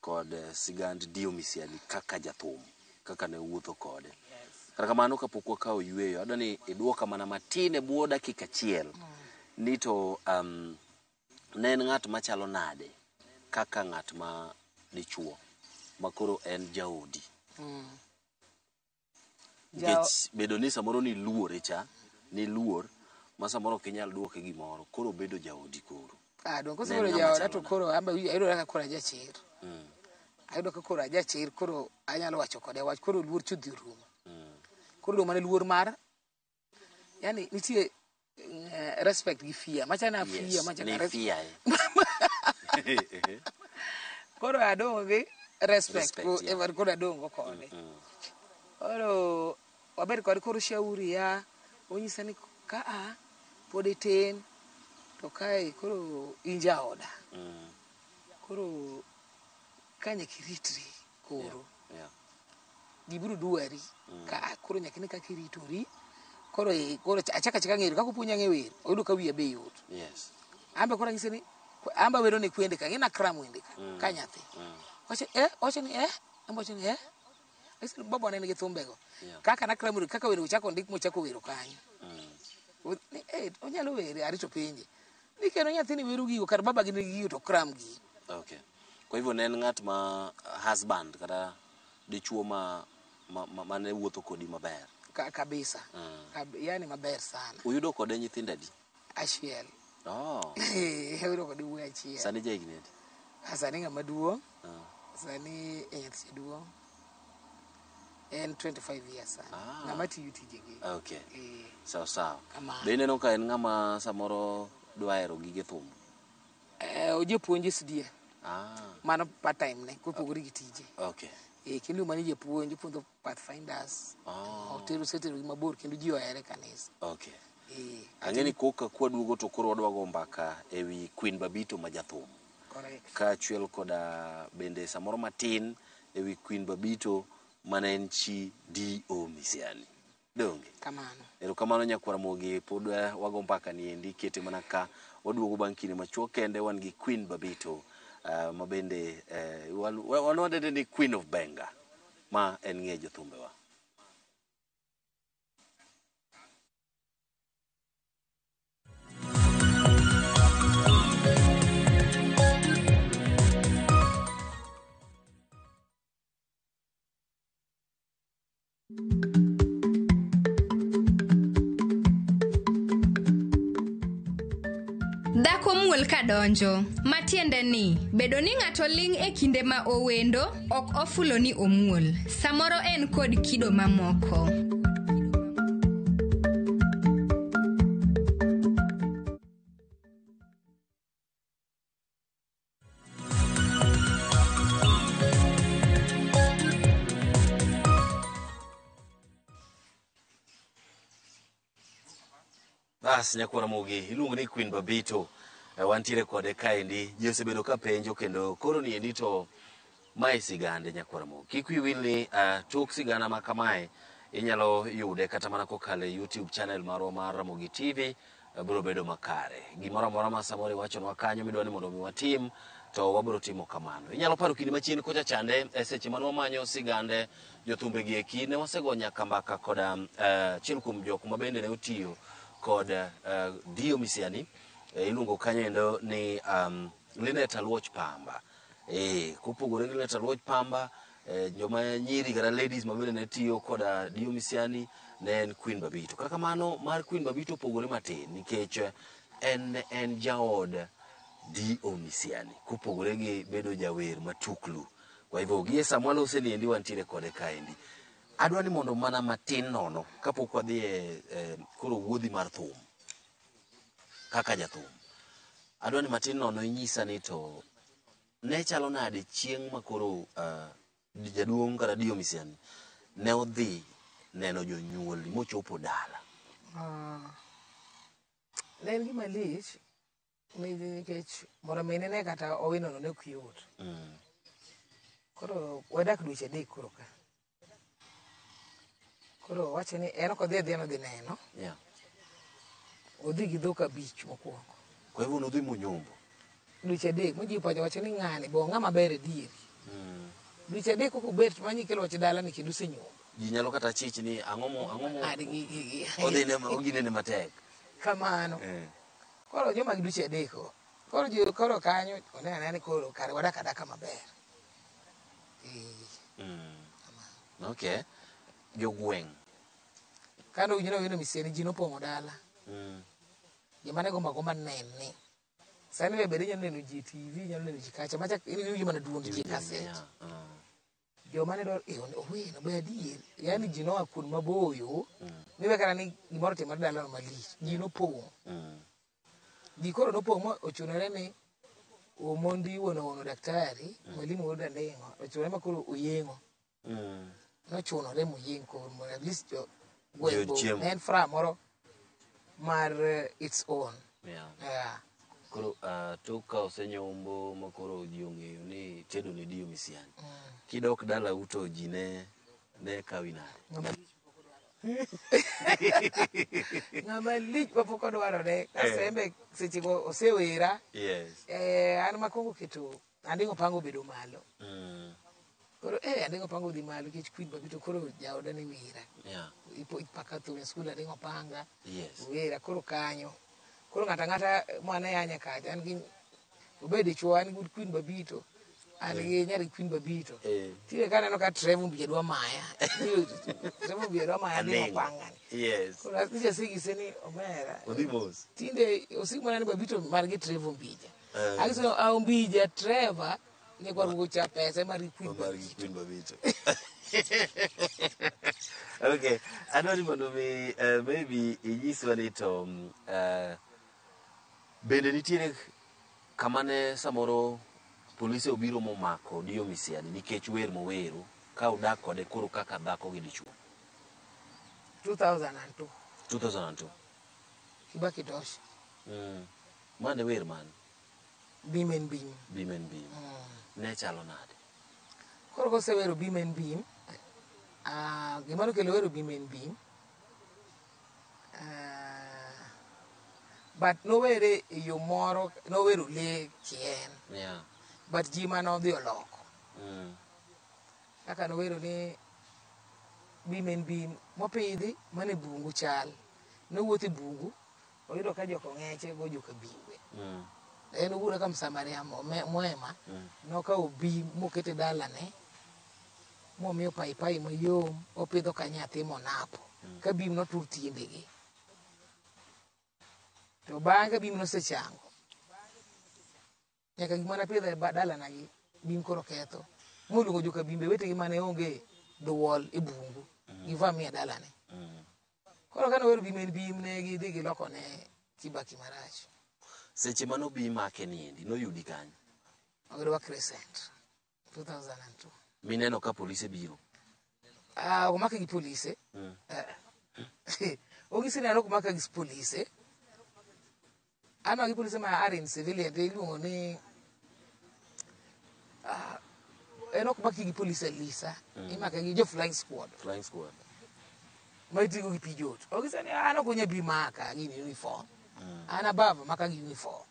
kod sigand Dio Misiani kaka jathum, kaka ne uwuotho kode. Kata kamano kapok wakawo yueyo, adwa ni iduoka mana matin e bwo dakika achiel ni to, ne en ng'at machalo nade kaka ng'at ma dichuo ma koro en jaodi. Nikech bedo ni samoro ni luore cha, ni luor ma samoro ok inyal duoke gimoro, koro obedo jaodi koro. Dong Ne kosebedo en ng'ama jaoda chalo to nade? koro ambe ayudo kaka koro ajachir. Ayudo ka koro ajachir, koro anyalo wacho kode wach, koro luor chuth dhi orumo. Koro dong mana luor mar, yani nitie, respect gi fear. Macha na fear, Yes, macha ni na fear, eh. Koro adong gi Respect, Respect, yeah. yeah. Koro adongo kode. Koro wabed kode koro shauri ya onyisa ni ka a pod itin to kae koro in jaoda. Koro ka nyaka iritri koro. Yeah. Ji biro dwari ka a koro nyaka ine kaka iritori. Koro koro achaka achaka ng'eyo kaka opuonja ng'e wer oyudo ka wiya be yot. Yes. Ambe koro anyise ni amba wero ne kwende ka ng'e nakram wende ka ka nyathi. Wacho wacho ni ambe wacho ni Anyise ni baba ne nigi thumbego. Yeah. Kaka nakram wero kaka wero ochako ndik mochako wero kanyo. Ni onyalo were arito penje. Ni kendo nyathini wero gigo kar baba gi nigi gigo to kram gi. Okay. Kwa hivyo ne en ng'at ma husband kata dichuo ma mane wuotho kodi maber. Kabisa. Yani maber sana. Uyudo kode nyithindo adi? Achiel. Oh. Ayudo kode wuoyi achiel. Sani ja higni adi? Ah, sani ng'ama duong'. Sani e nyathi duong'. En 25 years sani. Ah. Ng'ama tiyo tijegi. Okay. Sawa sawa. Kamano. Be ineno ka en ng'ama samoro dwa hero gige thum? Ojapuonj SDA. Ah. Mano part time ne kopogore gi tije. Okay. Kendo mano japuonj opuonjo Pathfinders. Oh. Otero osetero gi mabor kendo ji ohere e kanisa. Okay. Ang'e ni koka kwaduogo to koro wadwa go mbaka ewi Queen Babito ma jathum. Correct. Kaachiel koda bende samoro matin ewi Queen Babito mane en chi D.O. Misiani. Donge? Kamano. Erokamano nyakwar Ramogi, pod wago mbaka ni endi kete mana ka waduogo bang' kinde machuok kende wan gi Queen Babito ma bende wan wadende ni Queen of Benga ma en ng'e jothumbewa. Dhako muol ka donjo, matiende ni bedo ni ng'ato ling' e kinde ma owendo ok ofulo ni omuol. Samoro en kod kido mamoko. Bas nyakwar Ramogi, iluongo ni Queen Babito. Wantiere kode kaendi, ji osebedo ka penjo kendo koro niendi to mae sigande nyakwar Ramogi. Kik wiyi wil ni tok sigana ma kamae inyalo yude kata mana kokalo e YouTube channel marwa mar Ramogi TV, biro bedo makare. Gimoro amora ma samoro iwachonwa kanyo midwa ni mondo mi watim, to wabiro timo kamano. Inyalo paro kinde machien kocha chande e seche mane wamanyo sigande jothumbe gi eki, ne wasego nyaka mbaka koda achiel kuom jok ma bende ne otiyo kod Dio Misiani, iluongo kanyo endo ni Linet Aluoch Pamba. Kopogore gi Linet Aluoch Pamba, joma nyiri kata ladies ma bende ne tiyo koda Dio Misiani ne en Queen Babito. Kata kamano mar Queen Babito opogore matin nikech en jaod Dio Misiani kopogore gi bedo jawer matuklu. Kwa hivyo gie sama walose ni endi wantiere kode kaendi. Adwa ni mondo mana matin nono kapok wadhi e koro wuodhi mar thum kaka jathum. Adwa ni matin nono inyisa ni to ne chalo nade chieng' ma koro jaduong' kata Dio Misiani ne odhi neno jonyuolni mochopo dala. Ne en gima lich nikech mondo mi nine kata owinono ne ok yot. Koro wadak dweche adek koro ka. Koro wacho ni en ok odhi adhiya nodhi neno. Yeah. Odhi gi dhok abich mokwongo. Kwa hivyo nodhi monyombo. Dweche adek mojiwo pacho wacho ni ng'ani bo ng'ama ber adieri. Dweche adek kok obet to manyi kelo wach dala ni kendo osenyombo. Ji nyalo kata chich ni ang'o mo ang'o mo Adi gi. Odhi ne oginene matek. Kamano. Koro joma gi dweche adek go. Koro ji koro kanyo oneno anena ni koro kare wadak adaka maber. Okay. Jogweng'. Kane owinjo ni owino Misiani ji nopong'o dala. Joma ne gombo agomba nene. Sani be bende inyalo neno ji e TV, inyalo neno ji kacha. Macha in iwinjo mana duond ji e kaset. Joma ne dwaro, owino be adier. Yaani ji noa kuond maboyo. Miwe kata ni gimoro otimore dalano malich. Ji nopong'. Ji koro nopong' ma ochunore ni Omondi wuon owono daktari, mwalimu wuod Anding'o, ochune ma koro oyeng'o. Nochunore moyeng' koro mondo at least jo gweng' Ji bo chiemo. ne en fra moro mar its own. Yeah. Koro tok ka osenyombo ma koro ji ong'eyo ni tedo ne Dio Misiani. Kidok dalau to ji ne kawi nade? Ng'ama lich pok odwarore. Ng'ama lich ma pok odwarore. Kasembe sechego osewera. Yes. An makwongo keto Anding'o Pango obedo malo. Koro Anding'o Pango odhi malo nikech Queen Babito koro jaoda ne wera. Ipaka thum e skul Anding'o Panga. Wera koro kanyo. Koro ng'ato ang'ata mane yanya kacha an gi obed dichuo an gi Queen Babito. An gi nyar Queen Babito. Tinde kaneno ka Trevor Mbija dwa maya. Trevor Mbija dwa maya Anding'o Anding'o. Panga ni. Koro asise asegise ni omera. Odhi mos. Tinde osik mana ni Babito mar gi Trevor Mbija. Agiso a Mbija Trevor nyakwar wuocha pesa mar gi Queen Mar gi Babito. Queen Babito. Okay, adwa ni mondo mi maybe inyiswa ni to bende nitiere kama ne samoro polise obiro momako Dio Misiani nikech wer mowero ka udak kode koro kaka dhako gi dichuo. 2002. 2002. Kibaki Tosha. Mane wer man? Bim en bim. Bim en bim. Ne chalo nade? Koro kosewero bim en bim, gima nokelo wero bim en bim, but nowere e yo moro, nowero lee kien. But ji manodhi oloko. Kaka nowero ni bim en bim, mopidhi mane bungu chal. Nowuotho e bungu, oyudo ka joka ong'eche go joka bimbe. En owuon kaka Msamaria mwema, nokawo bim mokete dalane, momiyo paipai mayom, opidho ka nyathi monapo. Ka bim notur tiendegi. To bang'e ka bim nosechango, nyaka gima napidho e dalana gi, bim koro ketho. Moluongo joka bimbe wetegi mane onge duol e bungu, givamia dalane. Koro kane owero bim en bim, ne gidhi giloko ne Kibaki marach. Seche mane obi make niendi, noyudi kanyo? Oyudowa Crescent, 2002. Mineno ka polise biro? Ok omake gi polise. Ong'isi ni an ok omaka gi polise. An gi polise ma are in civilian, to iluongo ni, en ok maki gi polise Lisa. Imake gi jo flying squad. Flying squad. Ma itigo gi pijot. Ong'isi ni an ok onya bi maka gi uniform. An above maka gi uniform.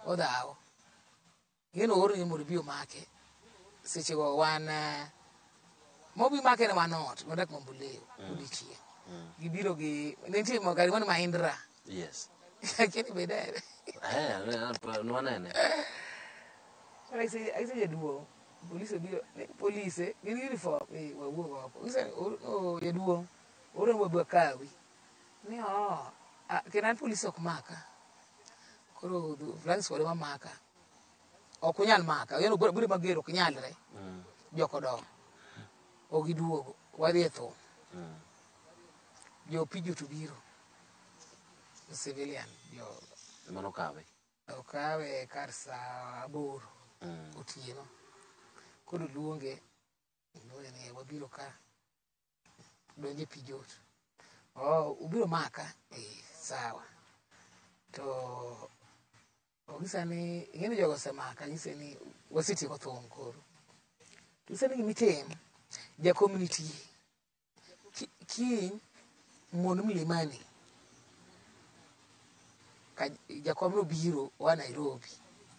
Odhawo. Ng'eno oor ni mondo obi omake. Seche go wan, mobi make ne wan ot, wadak Mamboleo, odiochieng'. Gibiro gi, ne nitie gari mano Mahindra. Akia ni be ihere. Nwanene. Agise jaduong', polise obiro, ni polise, gin gi uniform, wawuog oko. Agise ni, jaduong', oor ni wabi wakawi. Ni oo, kendo an polise ok maka. Koro flying squad ema maka. Ok unyal maka, yaani bure mager ok nyalre. Joko dok. Ok giduogo, wadhi e thum. Jo pijo to biro. Civilian, jo Mano kawe. Okawe kar saa 8 otieno. Koro luonge, luonge ni wabiro ka. Donje pijot. Oh, ubiro maka? Sawa. To ong'isa ni, ing'e ni jogo osemaka, ang'ise ni wasetieko thum koro. Ang'ise ni gimitim, jakom nitie. Kiny mon Mlimani. Ka jakom nobiro oa Nairobi.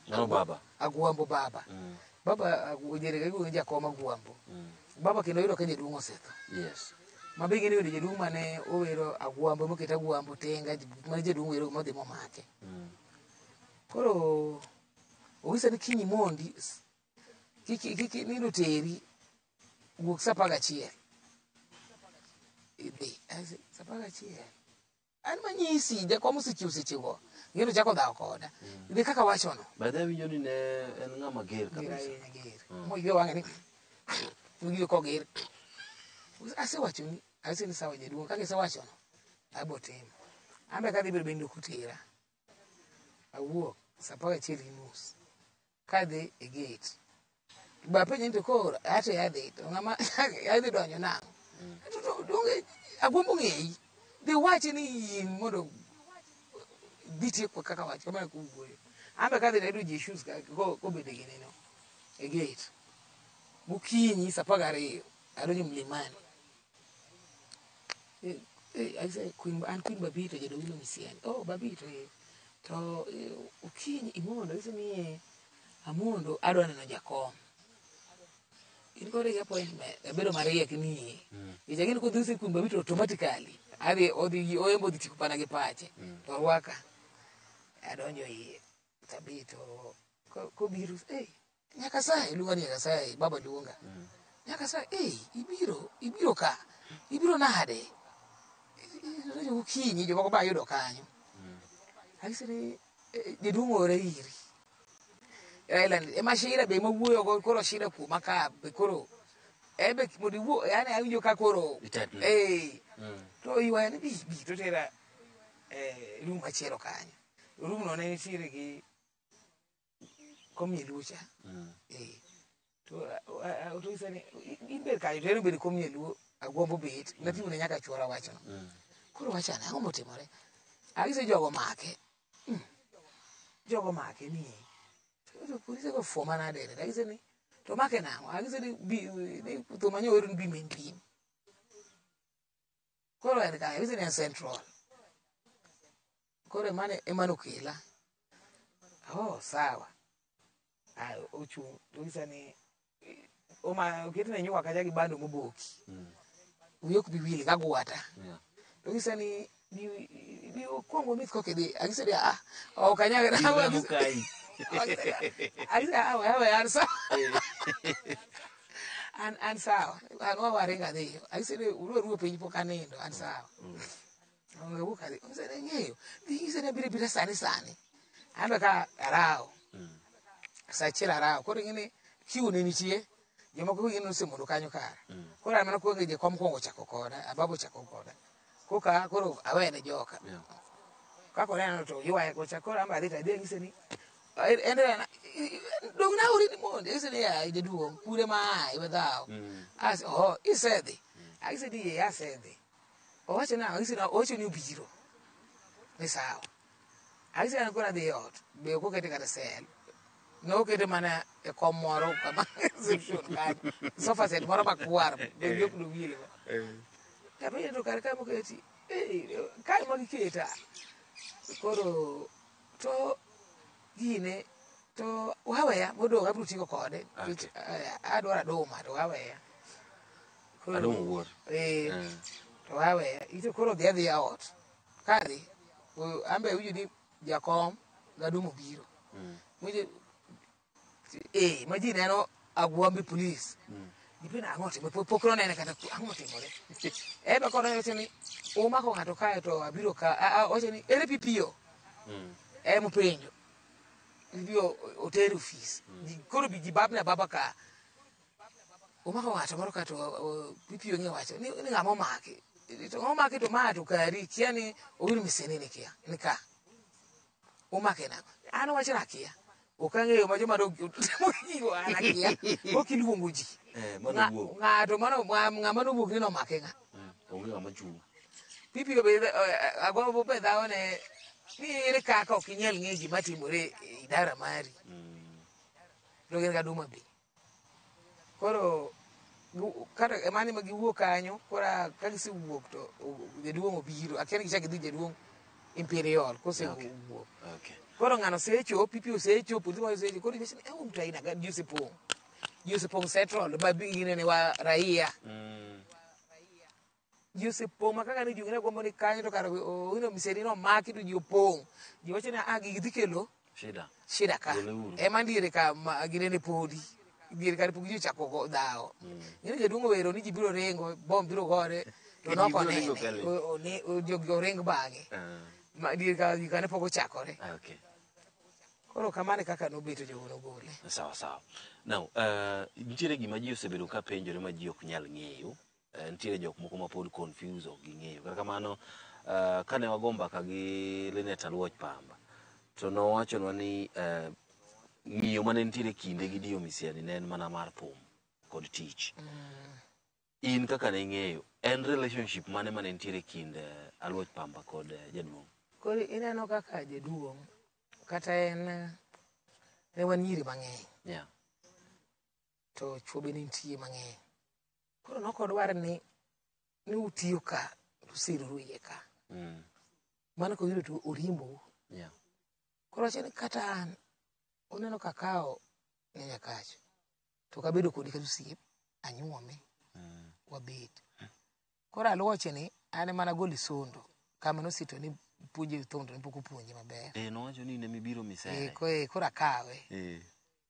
Mano baba. Agwambo baba. Baba diere ka iluonge jakom Agwambo. Baba kendo oyudo ka jaduong' osetho. Ma be ing'e ni yudo jaduong' mane owero Agwambo moket Agwambo tenga mane jaduong' wero modhi momake. Koro ong'isa ni kiny imondi kik nindo teri wuok saa 11. Idhi. Saa 11. An manyisi jakom osechiwo sechego. Ng'eno chako dhawo koda. Idhi kaka wachono. By the way, winjo ni ne en ng'ama ger Ger kabisa. ahinya, ger. Moywe wang'e ni moywe koger. Asewachoni, ase ni sawa jaduong', kaka isewachono, abo timo. An be kadhi bedo bende ok otera. Awuok saa 11:30. Kadhi e gate. Ba penje ni to koro ate adhi to ng'ama adhi donjo nang'o? To donge agombo ng'eyi. Dhi wachi ni in mondo dhi tieko kaka wach kamano kuwuoyo. An be kadhi tayudo ji shoes ka kobedo e gineno e gate. Gokinyi saa 12 adonjo Mlimani. I say Queen, an Queen Babito jadowino Misiani. Oh, Babito eh. To okinyi imondo ise ni amondo adwa neno jakom. In kode gi appointment, abedo mariek ni. Nikech ang'e ni kodhi use Queen Babito automatically. Adhi odhi oyembo odhi tieko mana gi pache. To orwaka. Adonjo iye. Tabito kobiro eh Nyakasaye luonga ni Nyakasaye baba luonga. Nyakasaye eh ibiro ibiro ka. Ibiro nade? Donjo gokinyi jomoko be ayudo kanyo. Anyise ni jaduong' oora iri. Raila ema shida be ema wuoyo go koro shida kuoma ka be koro en be mondo iwuo yani awinjo ka koro Itetni. eh to ywaya ni bi bi to tera room machielo kanyo. Room no ne nitiere gi kom nyaluo cha. Eh. To to nyisa ni in ber kanyo to en obedo kom nyaluo agwambo bet nating'o ne nyaka chuora wachno. Koro wachane ang'o motimore? Anyise jogo make. Jogo make ni. To polise go fuo manade ni. Anyise ni to make nang'o? Anyise ni bi ni thum manyo wer ni bi men pim. Koro en kanyo anyise ni en central. Koro emane emane okela. Oh sawa. Ayo ochung' to onyisa ni oma oketne nyuka kacha gi bando moboki. Wiye ok bi wil gagwata. Yeah. To onyisa ni bi bi okuong wamith koka idhi. Anyise ni ah ok anyal. Iramo kayi. Anyise ah we aweya an sawa. An sawa. An wawe aringo adhiyo. Anyise ni uruo aruo piny pok anindo an sawa. Onge wuok adhi. Onyisa ni ing'eyo. Dhi nyise ni abiro abira sani sani. An be ka arawo. Saa achiel arawo. Koro ing'e ni queue ne nitie. Jomoko ing'e ni nosemondo kanyo kara. Koro an mana kuongo jakom kuongo ochako koda. Ababu ochako koda. Koka koro awene joka. Yeah. Kaka oneno to ywaye kocha. Koro an be adhi to adhi anyise ni en dong naori ni mondi. Anyise ni ya jaduong' kure ma aye we dhaw. As oh isedhi. Anyise ni ee asedhi. Owacho nang'o? Anyise ni owacho ni obiro. Ni sawa. Anyise ni an koro adhi e ot. Be ok okete kata sel. Nokete mana e kom moro kama reception kanyo. Sofa set moro makwar. Be wiye ok nowilgo. Tapenje to kar ka moketi. Kae ema giketa. Koro to gine to waweya modong' abiro tieko kode. Okay. Adwaro aduma to waweya. Aduma wuor. Eh. To waweya. Ito koro dhi adhiya ot. Kadhi, an be awinjo ni jakom gaduma obiro. Winjo eh ma ji neno Agwambi police. Ji penjo ang'o otimore pok nonene kata ang'o otimore. En be koneno wacho ni umako ng'ato kae to abiro ka owacho ni ere PPO? Emopenjo. PPO oter e ofis. Koro ji babni ababa ka. Umako ng'ato moro ka to PPO ng'e wacho ni ng'ama omaki. To ng'ama omaki to ma to kari kia ni Owino Miseni ni kia ni ka. Umake nang'o? An owacho ni akia. Ok ang'eyo ma joma dong timo gigo an akia. Ok iluongo ji. Mano wuok. Ng'ato mano ng'ama nowuok ni nomake ng'a. Onge ng'ama chung'. PPO be agombo be dhawo ne ni ere kaka ok inyal ng'eyo gima timore e idara mari. To gin gaduma be. Koro kata mano ema giwuok kanyo koro ka gisewuok to jaduong' obiro. Akia ni gichak gidhi jaduong' Imperial kosewuok. Okay. Koro ng'ano osecho, PPO osecho, polisi moro osecho. Koro iwacho ni eh mtu aina gani ji osepong'. Ji osepong' Central ma ginene wa raia. Ji osepong' ma kaka ne ji ong'e gombo ni kanyo to kar Owino Miseni nomaki to ji opong'. Ji wacho ni ah gigi dhi kelo Shida. shida ka. Goleuru. Ema diere ka ma ginene podi. Diere ka pok ji ochako dhawo. Ng'eni jaduong' owero ni ji biro ringo, bom biro gore. To Ji nok biro ringo onene. kale. Jogi oring bang'e. Ma diere ka gika ne pok ochakore. Okay. Koro kamano e kaka nobeto jogo nogole. Sawa sawa. Now, nitiere gima ji osebedo ka penjore ma ji ok nyal ng'eyo. Nitiere jok moko ma pod confuse ok ging'eyo. Kata kamano, kane wago mbaka gi Linet Aluoch Pamba, to nowachonwa ni Ng'iyo mane nitiere kinde gi Dio Misiani ne en mana mar thum kod tich. In kaka ne ing'eyo, en relationship mane mane nitiere kind Aluoch Pamba kod jaduong'? Koro ineno kaka jaduong' kata en ne wan nyiri mang'eny. Yeah. To chuo be ne nitie mang'eny. Koro nokodwar ni utiyo ka tusiroru iye ka. Mano koyudo to oriembou. Yeah. Koro wacho ni kata an uneno kakawo ne Nyakacho to kabedo kodi kata osiep anyuome wabet. Koro aluoche ni an ema nagole sondo kama nosito ni puonje thundo ne pok opuonje maber. Nowacho ni in ema ibiro misere. Koro akawe.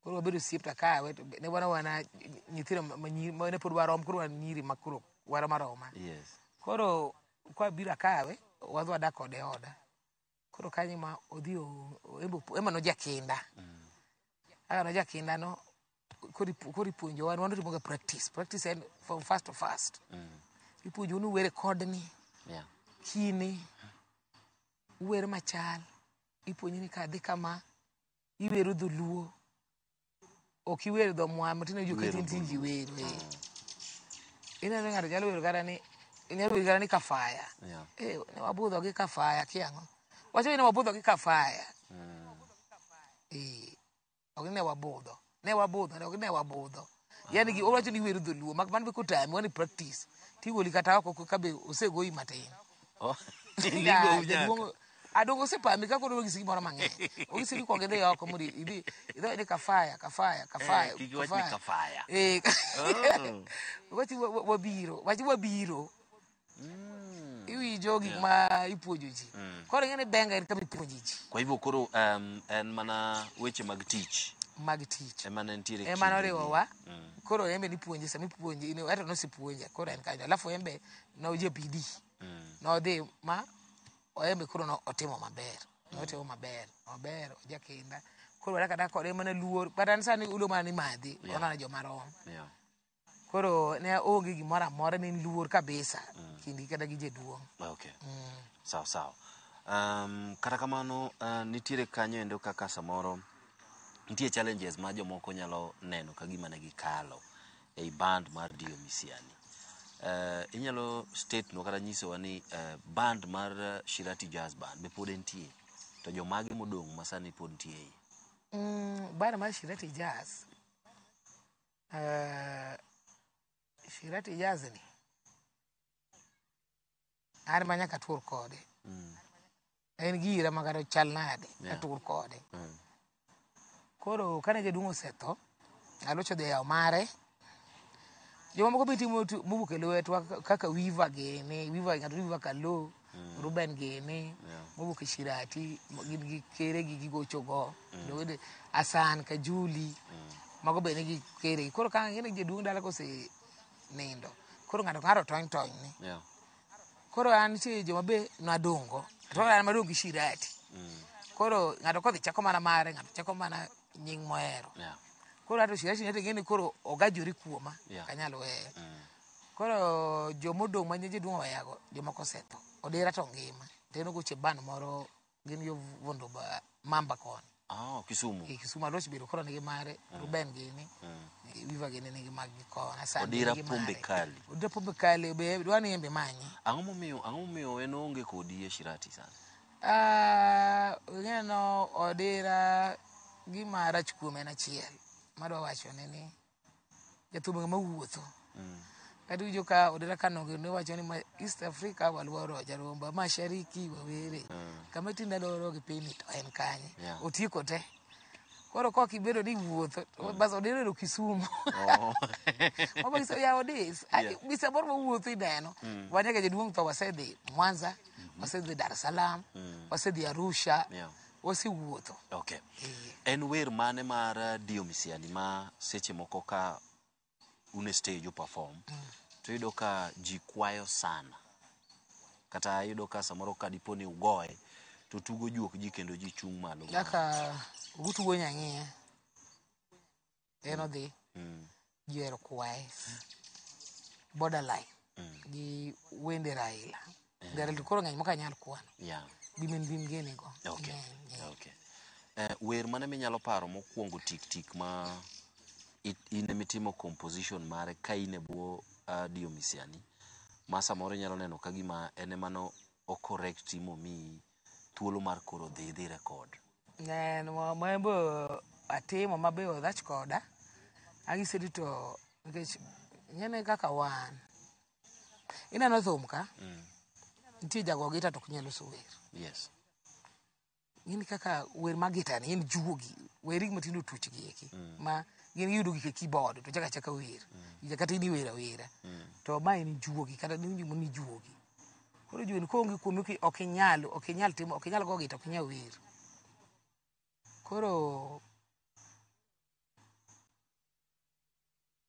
Koro wabedo osiep to akawe to ne wan awana nyithindo ma ne pod warom koro wan nyiri ma koro warom aroma. Yes. Koro kwabiro akawe wadhi wadak kode e oda. Koro kanyo ma odhi ema nojakinda. Kaka nojakinda no koro ipuonjowa wan watimoga practice. Practice en from first to first. Ipuonjou ni uwer kodni. Yeah. Kine. Uwer machal. Ipuonji ni kadhi kama iwero dholuo. Ok iwer dho mwamba tine jo Iwero kati tinji dholuo. wero. Ineno ng'ato nyalo wero kata ni inyalo wero kata ni kafaya. Yeah. Ne wabudho gi kafaya kiang'o. Wacho ni ne wabudho gi kafaya. Ok ne wabudho. Ne wabudho, ok ne wabudho. Yaani gi owacho ni iwero dholuo, mak mano be kotami wani practice. Tigoli kata oko ka be osegoyi matin. Oh. Ya, Nigo nyaka. jaduong' adongo osepami ka koro onyisi gimoro mang'eny. Onyisi ni kuong idhi oko mondo idhi idhi ni kafaya, kafaya, kafaya. Kik iwach ni kafaya. Oh. Wachi wabiro, wachi wabiro. Iwinjo gik ma ipuonjo ji. Koro ing'e ni benga en kama ipuonje ji. Kwa hivyo koro en mana weche mag tich. Mag tich. Ema ne nitiere Ema kinde noriwowa. gi. Koro en be nipuonje, sama ipuonje, in eto nosepuonja, koro en kanyo. Alafu en be noja bidii. Nodhi ma en be koro no otimo maber. Notimo maber, maber, ojakinda. Koro wadak adaka kode mana luor. But an sani ulo mana ni madhi, Yeah. oneno joma rom. Yeah. Koro ne onge gimoro amora, ne en luor kabisa kindgi kata gi jaduong'. Okay. Sawa sawa. Kata kamano nitiere kanyo endo kaka samoro nitie challenges ma jomoko nyalo neno ka gima ne gikalo ei band mar Dio Misiani. Inyalo state no kata nyisowa ni band mar Shirati Jazz Band be pod entie to jomage modong' ma sani pod nitie ei? Band mar Shirati Jazz Shirati Jazz ni an ma nyaka tur kode. En gira ma kata chal nade atur kode. Koro kane jaduong' osetho, Aluoch odhi e yawo mare. Jomamoko be timo mowuok e lwetwa kaka Wiva gini, Wiva ng'ato Wiva Kalo, Ruben gini, mowuok e Shirati, gin gi kere gi gigocho go. Kendo Asan Kajuli, mago be nigi kere gi. Koro ka ng'e ni jaduong' dala kose nindo, koro ng'ato ka ng'ato tony tony ne. Yeah. Koro an nitie joma be nadong' go. To an madong' gi Shirati. Koro ng'ato kodhi chako mana mare, ng'ato chako mana nying mohero. Yeah. Koro ato Shirati ne ng'e ni koro ogajore kuoma, Yeah. ok anyal weye. Koro jomodong' ma jaduong' oweyago, jomoko osetho. Odera to ngima. To en ogocho e band moro, gin yo Vondo ba Mamba koni. Ah, Kisumu. E Kisumu Aluoch biro koro nigi mare, Ruben gini, Wiva gini nigi mag gi koni, Asan Odera nigi Pombe mare. Kali. Odera Pombe Kali be dwa ni en be manye. Ang'o momiyo en oonge kodi e Shirati sani? Ing'e Odera gima rach kuome en achiel. Madwa wacho ne ni jathum ng'ama wuotho. Kata iwinjo ka Odera Kanogo ne wacho ni East Africa waluoro Jaromba, Mashariki wawere. Kama tinde dwaro gi piny to en kanye. Yeah. Otieko te. Koro kok ibedo ni wuotho, bas Odera obedo Kisumu. Oh. Mama giso yawo dis. Yeah. Bisa moro mawuotho ineno. Wan nyaka jaduong' tho wasedhi Mwanza, wasedhi Dar es Salaam, wasedhi Arusha, Yeah. wasewuotho. Okay. En wer mane mar Dio Misiani ma seche moko ka un e stage u perform to iyudo ka ji kwayo sana kata iyudo ka samoro ka dipo ni ugoye to tugo juok ji kendo ji chung' malo Kaka Ogutu wuo Nyang'iya, en odhi ji ohero kwaye. Borderline gi wende Raila. Wende Raila to koro ng'eny mok anyal kwano. Yeah. Bim en bim gini go. Okay. Ng'eny, yeah. Okay. Wer mane minyalo paro mokwongo tik tik ma in emitimo composition mare ka in e bwo Dio Misiani, ma samoro inyalo neno ka gima en ema no o correct momiyi thuolo mar koro dhi idhi record? En ma be atimo mabe odhach koda. Anyise ni to nikech ing'eni kaka wan. Ineno thum ka, nitie jago gita to ok nyal loso wer. Ing'eni kaka wer mar gita ni en juogi. Weri gik matindo tuch gi eki. Ma gin giyudo gik e keyboard to chako achaka wer. Kata in iwer awera. To ma en juogi kata niwinjo ni juogi. Koro juogi ni koonge kuomi ok inyal ok inyal timo ok inyal go gita, ok inyal wer. Koro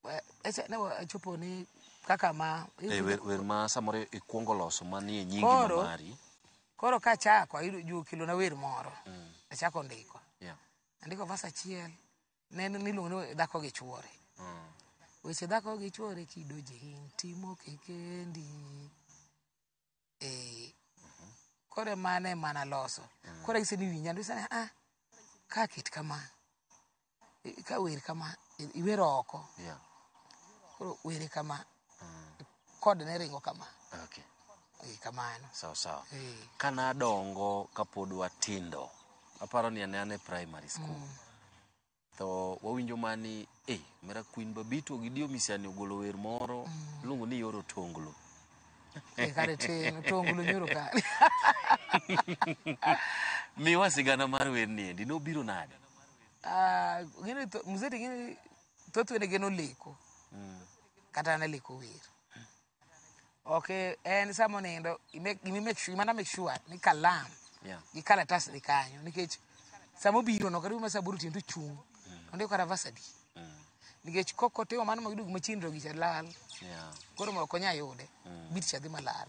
ne achopo ni kaka ma wer ma samoro ikuongo loso manie nyingi ma mari. Koro kachako ayudo juogi kelona wer moro. Achako ndiko. Andiko verse achiel. Ne en niluongo ni dhako gi chuore. Weche dhako gi chuore kido ji timo kekendi. Koro mane mana loso. Koro anyise ni winja, anyise ni ka ket kama, ka wer kama, iwer oko. Koro were kama, kod ne ringo kama. Kamano. Sawa sawa. Kana dongo kapod watindo, aparo ni an e primary school. To wawinjo mani, mera Queen Babito gi Dio Misiani ogolo wer moro, iluongo ni Yor Otonglo. Kare tin, otonglo nyoro ka. Miwa sigana mar wer ni endi, nobiro nade? Ng'eni to, mzee ng'eni thoth wende gin oleko. Kata an aleko wer. Ok, en sama onindo, gimi make sure, mana make sure ni kalam gi kalatas ni kanyo, nikech sama obiro no, kata ma sa aboro otieno to chung', ondiko kata verse adi. Nikech kok otimo mano moyudo gima chenro gi cha lal. Koro ok onyal yude. Beat cha dhi malal.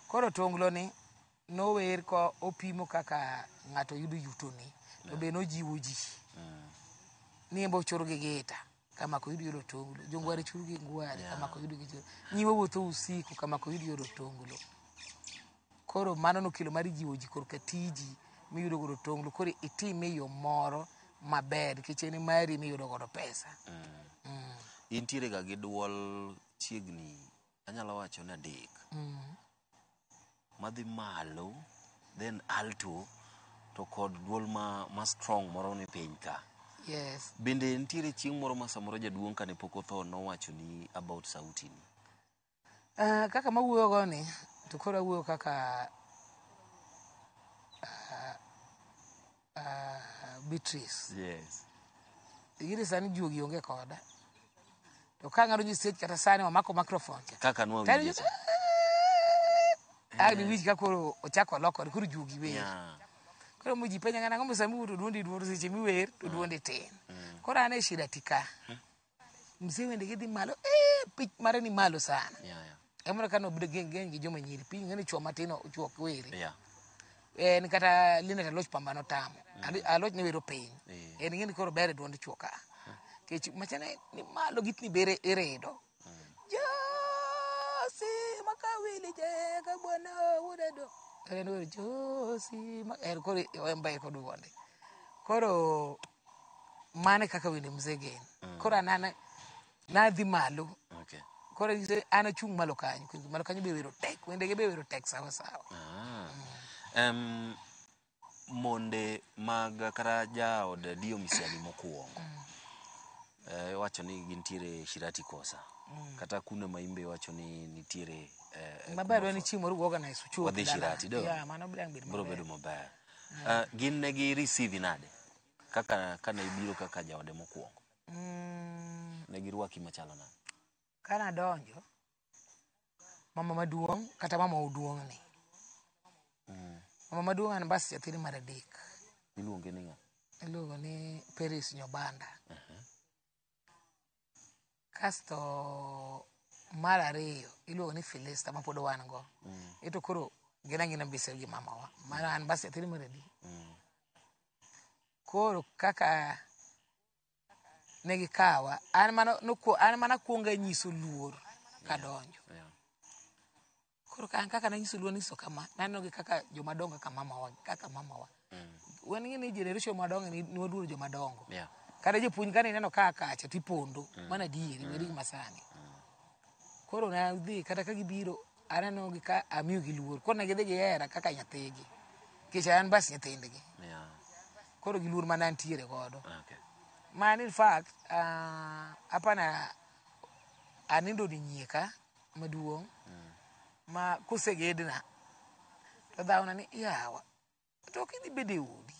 Koro tonglo ni nower ko opimo kaka ng'ato yudo yutone, to be nojiwo ji. Ni en be ochur gi gita, kama ok oyud yor otonglo. Jongware chur gi ngware, kama ok oyud gi chur. Nyiwa wuotho usiku, kama ok oyud yor otonglo. Koro mano nokelo mar jiwo ji korka tiji miyudo godo otonglo. Koro itime e yo moro maber, nikech en mari miyudo godo pesa. Intiere ga gi duol chiegni, anyalo wacho ni 3. Madhi malo, then alto, to kod duol ma strong moro ni piny ka. Bende nitiere chieng' moro ma samoro jaduong' kane pok otho nowacho ni about sauti ni? Kaka mawuoyo go ni, to koro awuoyo kaka Beatrice. Igire sani juogi onge koda. To ka ng'ado ji stage kata sani omako microphone cha. Kaka nwawinje cha. Ang' niwinj ka koro ochako lokore, koro juogi wer. Koro mo ji penja ng'ana, ang'o sama iwuotho duondi duondo seche miwer to duondi tin. Koro an e shida tika. Mzee wende gi dhi malo, pich mare ni malo sana. Emomiyo ka nobedo geng gi joma nyiri, piny ng'eni chuo matin chuo ok were. En kata Linet Aloch Pamba notamo. Aloch ne wero piny. En ing'eni koro ber e duond chuo ka. Nikech machane ni malo gitni bere iredo. Josi makawili jega bwana wudedo. En wero Josi ma en koro en ber kod duonde. Koro mane kaka wende mzee gen. Koro an nadhi malo. Koro an achung' malo kanyo, kendo malo kanyo be wero tek, wendege be wero tek sawa sawa. Monde mag kata jaod Dio Misiani mokwongo. Iwacho ni gintiere Shirati Kosa. Kata kuno ma imbe iwacho ni nitiere, Maber en chieng' moro organize uchopo Wadhi dala. Shirati, do? Yeah, mano biro bedo Biro maber. bedo maber. Gin ne gi receive nade? Kaka kane ibiro kaka jaode mokwongo. Ne girwaki machalo nade? Kana adonjo, mama maduong' kata mama oduong' ni. Mama maduong' an bas nyathine mar 3. Iluonge ni ng'a? Iluongo ni Peris Nyobanda. Kasto mar 2 iluongo ni Felista ma pod wan go. Ito koro gin ang'ina mbese gi mamawa. Mano an bas nyathine mar 3. Koro kaka ne gikawa, an mana nokuo, an mana kuongo anyiso luor kadonjo. Koro ka an kaka nanyiso luor nyiso kama, naneno gi kaka jomadongo kaka mamawa, kaka mamawa. Wan ing'e ni generation madongo ni ni waluoro joma dongo. Yeah. Kata jopuonj kane ineno ka kacha tipondo. Mano adieri, weri gi masani. Koro nadhi kata ka gibiro aneno gi ka amiyo gi luor. Koro ne gidhi gihera kaka nyathigi. Nikech an bas nyithindgi. Yeah. Koro gi luor mane antiere godo. Okay. Man in fact, apana anindo di nyieka maduong' ma kosegedna to dhawona ni yawa to ok idhi bedo e odi.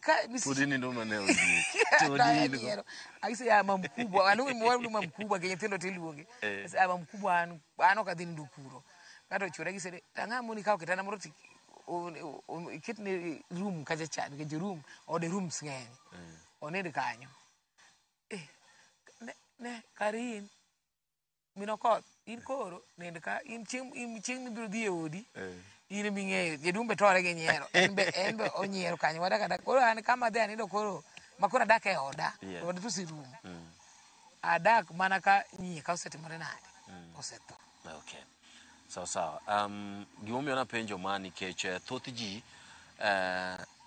Ka Pod inindo mana e od liech. To Na in go. nyiero. Agise ya mama mkubwa, aluongo ni mama mkubwa nikech nyithindo tiluonge. Eh. Ase ya mama mkubwa an an ok adhi nindo kuro. Kato chwora gise ni tang'a moni kawo kitanda moro ti iketne room kacha cha nikech room ode rooms ng'eny. Onind kanyo. Eh, ne, ne kar in min Okoth in koro nind ka in chieng' in chieng' mibiro dhi e odi in ema ing'eyo jaduong' be tore gi nyiero en be en be onyiero kanyo wadak adak koro an kama adhi anindo koro ma koro adak e oda Yes. oda to oserumo adak mana ka nyieka osetimore nade osetho Okay. Sawa sawa. Gimomiyo napenjo ma nikech thoth ji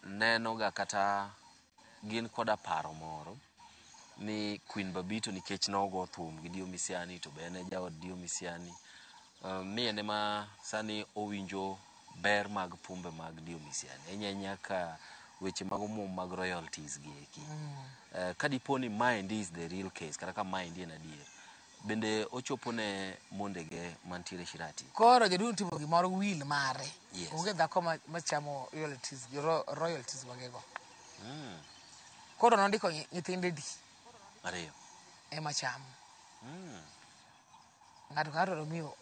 neno ga kata gin koda paro moro ni Queen Babito nikech nogo thum gi Dio Misiani to be en e jaod Dio Misiani. Mi en ema sani owinjo ber mag thumbe mag Dio Misiani. Ahinya ahinya ka weche mag omuom mag royalties gi eki. Ka dipo ni maendi is the real case kata ka maendi en adier, bende ochopo ne mondege mantiere Shirati? Koro jaduong' timo gimoro will mare. Yes. Onge dhako machamo royalties, royalties magego. Koro nondiko nyithinde di Ariyo. ema chamo. Ng'ato ka ng'ato nomiyo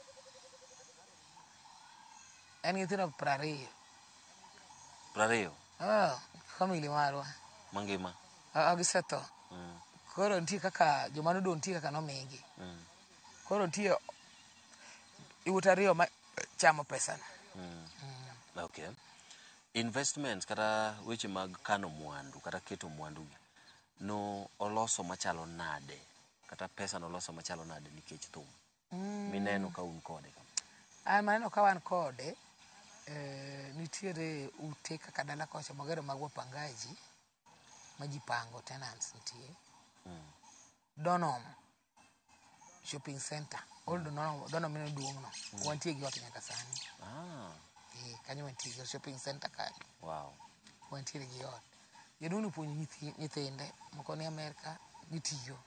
en nyithindo 20. 20 Oh, family marwa. mangima. Ah, gisetho. Koro nitie kaka joma nodong' nitie kaka nomigi. Koro nitie yawuot ariyo ma chamo pesano. Okay. Investments kata weche mag kano mwandu kata keto mwandu gi no oloso machalo nade kata pesa noloso machalo nade nikech thum mineno ka un kode kama? An maneno ka wan kode, nitiere ute kaka dala kocha mogero mag wapangaji ma ji pango tenants nitie. Donholm shopping center, old Donholm, Donholm mano duong' no, wantie gi ot nyaka sani. Eh, kanyo wantie gi shopping center kanyo. Wow. Wantiere gi ot. Jaduong' nopuonjo nyithinde moko ni Amerka gitiyo.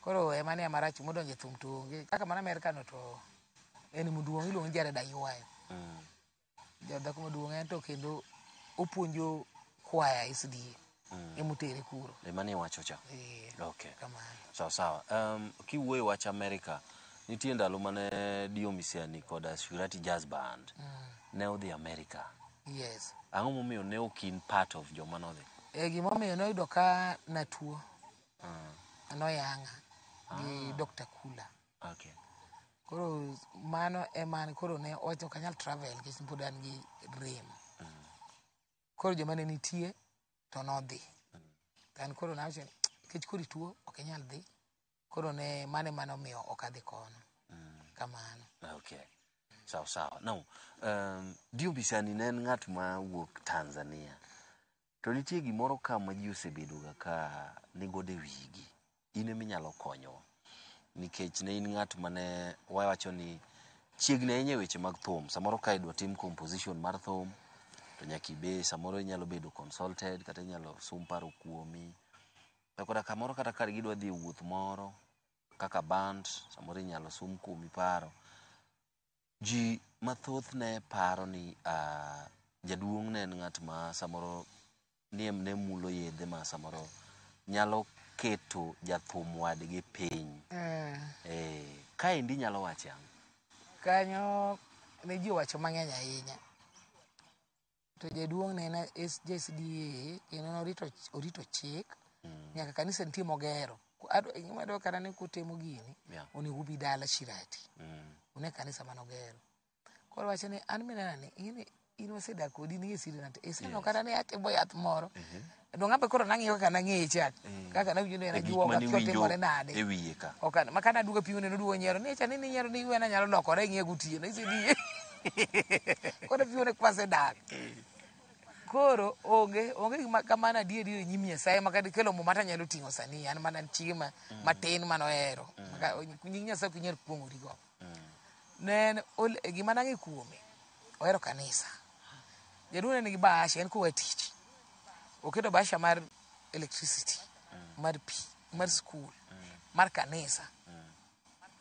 Koro ema ne marach modonjo e thum to onge. Kaka mana Amerka no to en maduong' iluongo ni Jared Aywayo. Jadhako maduong' en to kendo opuonjo kwaya SDA. Emotere kuro. Ema ne iwacho cha. Eh, Okay. kamano. Sawa sawa. Kiwuoyo wach Amerika, nitie ndalo mane Dio Misiani koda Shirati Jazz Band ne odhi Amerika. Yes. Ang'o momiyo ne ok in part of joma nodhi? E gimomiyo noyudo ka natuo. Noyang'a gi Dr. Kula. Okay. Koro mano ema koro ne owacho ok anyal travel nikech pod an gi rem. Koro joma ne nitie to nodhi. To an koro nawacho ni nikech koro ituo ok inyal dhi. Koro ne mano ema nomiyo ok adhi kono. Kamano. Okay. Sawa sawa. Now, Dio Misiani ne en ng'at ma wuok Tanzania. To nitie gimoro ka ma ji osebedo ga ka nigodo e wigi. In ema inyalo konyowa. Nikech ne in ng'at mane wawacho ni chiegni ahinya e weche mag thum. Samoro ka idwa tim composition mar thum, to nyaka ibe, samoro inyalo bedo consulted, kata inyalo sum paro kuomi. To koda kamoro kata ka gidwa dhi e wuoth moro, kaka band, samoro inyalo sum kuomi paro. Ji mathoth ne paro ni jaduong' ne en ng'at ma samoro ne mulo yedhe ma samoro nyalo keto jathum wadgi piny. Kaendi inyalo wache ang'o? Kanyo ne ji owacho mang'eny ahinya. To jaduong' ne en JSDA kendo norito orito chik nyaka kanisa nitie mogero. Gima kata ni kutimo gini onego ubi dala Shirati. Une kanisa manogero. Koro wacho ni an minena ni in wasedak kodi ni e siri iseneno kata ni atimo yath moro. Dong' ambe koro nang'iyo kaka nang'eye cha. Kaka nawinjo ni en E gik ajuoga mane kia iwinjo otimore nade. e wiye ka. Ok ma kana duogo pimo neno duogo nyiero ni cha ni nyiero ni iwena nyalo lokore ing'iye gotieno. Ise di. Koro pimo ne kwasedak. Koro onge onge gima kamano adieri e nyim Nyasaye ma kata kelo muma tanyalo ting'o sani an mana chike ma matin manohero. Maka nying Nyasaye ok inyal kuong'ori go. Ne en gima nang'e kuome, ohero kanisa. Jaduong' ne nigi bahasha, en koa tich. Oketo bahasha mar electricity, mar pi, mar skul, mar kanisa,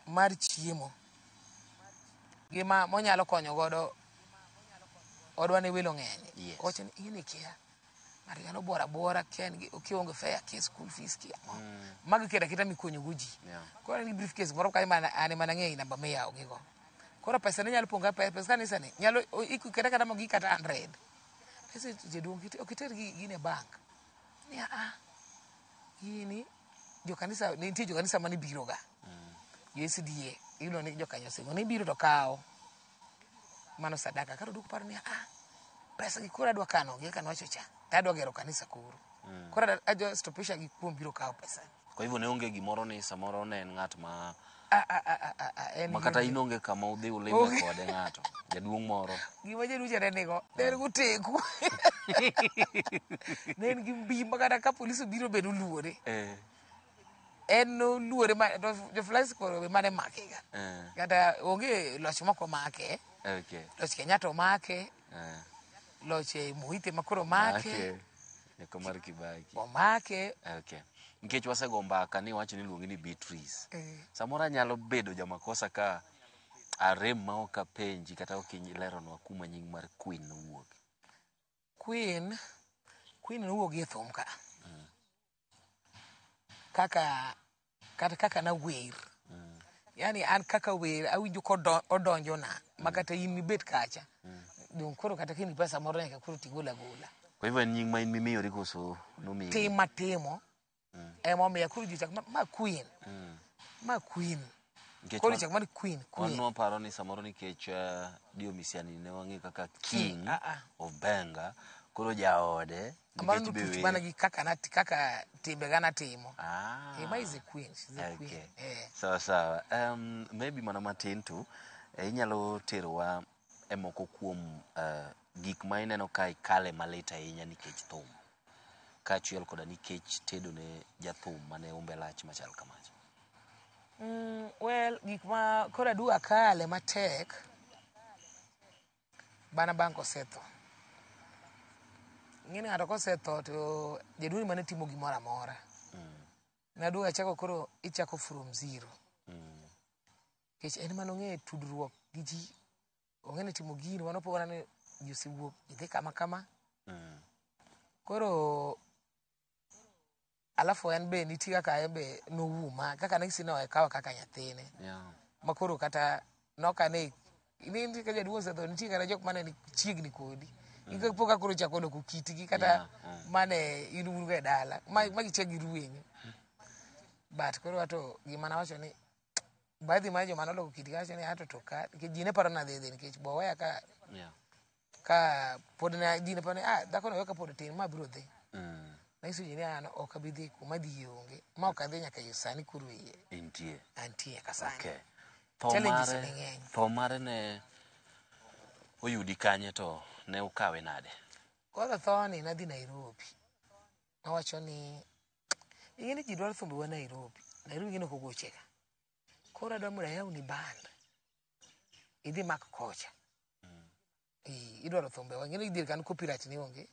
mar chiemo. Gi ma monyalo konyo godo odwa ne welo ng'eny. Yes. Owacho ni in ikia. Ng'ato nyalo buoro abuora kia en gi kionge fare, kia school fees, kia ang'o. Mago iketo aketa mikonyo go ji. Yeah. Koro en gi briefcase moro kanyo ma an ema nang'eyo namba miyawo gigo. Koro pesa ne nyalo pong' ka pes kanisa ni nyalo ikete kata mogik kata 100. Pesa jaduong' ok iter gini e bank. Ni a gini jokanisa ne nitie jokanisa mane biro ga. Jo SDA iyudo ni jokanyo osingo ni biro to kawo. Mano sadaka. Koro duok paro ni a pesa gi koro adwa kano gi kaka nowacho cha. To adwa gero kanisa koro. Koro adwa stopisha gi kuom biro kawo pesa. Kwa hivyo ne onge gimoro ni samoro ne en ng'at ma A a a a a a en ma kata gima- in onge kama udhi ulime Onge. kode ng'ato. Jaduong' moro. Gima jaduong' cha ne nigo, ne en goteku. Ne en gi mbi ma kata ka polis obiro be noluore. Eh. En noluore ma to jo fly squad be mane make ga. Eh. Kata onge loch moko make. Okay. Loch Kenyatta omake, Eh. loch Muite ma koro omake, Make. Nyako mar Kibaki. omake. Okay. Nikech wasego mbaka ni iwacho ni iluongi ni Beatrice. Eh. Samoro anyalo bedo jamakosa ka arem ma ok apenji kata ok ileronwa kuma nying mar Queen nowuok. Queen, Queen nowuok gi e thum ka. Kaka kata kaka nawer. Yani an kaka wer awinjo kodonjona ma kata in mibet kacha. Dong koro kata ka in gi pesa moro nyaka koro tigol agola. Kwa hivyo en nying ma in mimiyori koso nomiyi? Tim matimo emomiyo koro ji ochako ma Queen. Ma Queen. Nikech Koro ichako mana Queen, wan Queen. nwaparo ni samoro nikech Dio Misiani ne wang'e kaka King Ah, ah. of Benga, koro jaode Mano nikech be notuch wer. mana gi kaka nati kaka timbega natimo. Ah. Eh, ma is a queen, she's a queen. Okay. Eh. Sawa sawa. Maybe mana matin tu, inyalo terowa e moko kuom gik ma ineno ka ikale malit ahinya nikech thum. Kaachiel koda nikech tedo ne jathum mane umbe lach machal kamacha. Well, gik ma koro aduogo akale matek bana bang' kosetho. Ing'e ni ng'ato kosetho to jaduong' mane timo gimoro amora. Naduogo achako koro ichako from zero. Nikech en mane ong'eyo tudruok gi ji, ong'e ni timo gini, mano pogore ni ji osewuok, ji dhi kama kama. Koro alafu en be nitie kaka en be nouma, kaka nang'isi ni okawa kaka nyathine. Yeah. Ma koro kata nokane ni ka jaduong' osetho nitie kata jok mane ni chiegni kodi. Ikapo ka koro chako loko kitgi kata Yeah, mane in un go e dala. Ma gichak girwenyi. But koro ato gima nawacho ni baadhi mar joma noloko kitgi awacho ni ato to ka nikech ji ne paro ni adhi dhi nikech bo weya ka Yeah. ka pod ne ji ne paro ni ah dhako no weya ka pod tin ma biro dhi. Nanyiso ji ni an ok abi dhi kuma adhiye onge. Ma ok adhi nyaka yo sani koro iye. Intie. Antie ka sani. Okay. Challenges ne ng'eny. Tho mare ne oyudi kanye to ne ukawe nade? Koro thoni nadhi Nairobi. Nawacho ni ing'e ni ji dwaro thumbewa Nairobi. Nairobi gino ok ogochega. Koro adwa mondo ayawni band. Idhi mak kocha. Idwaro thumbewa. Ing'e ni dier kan copyright ni onge.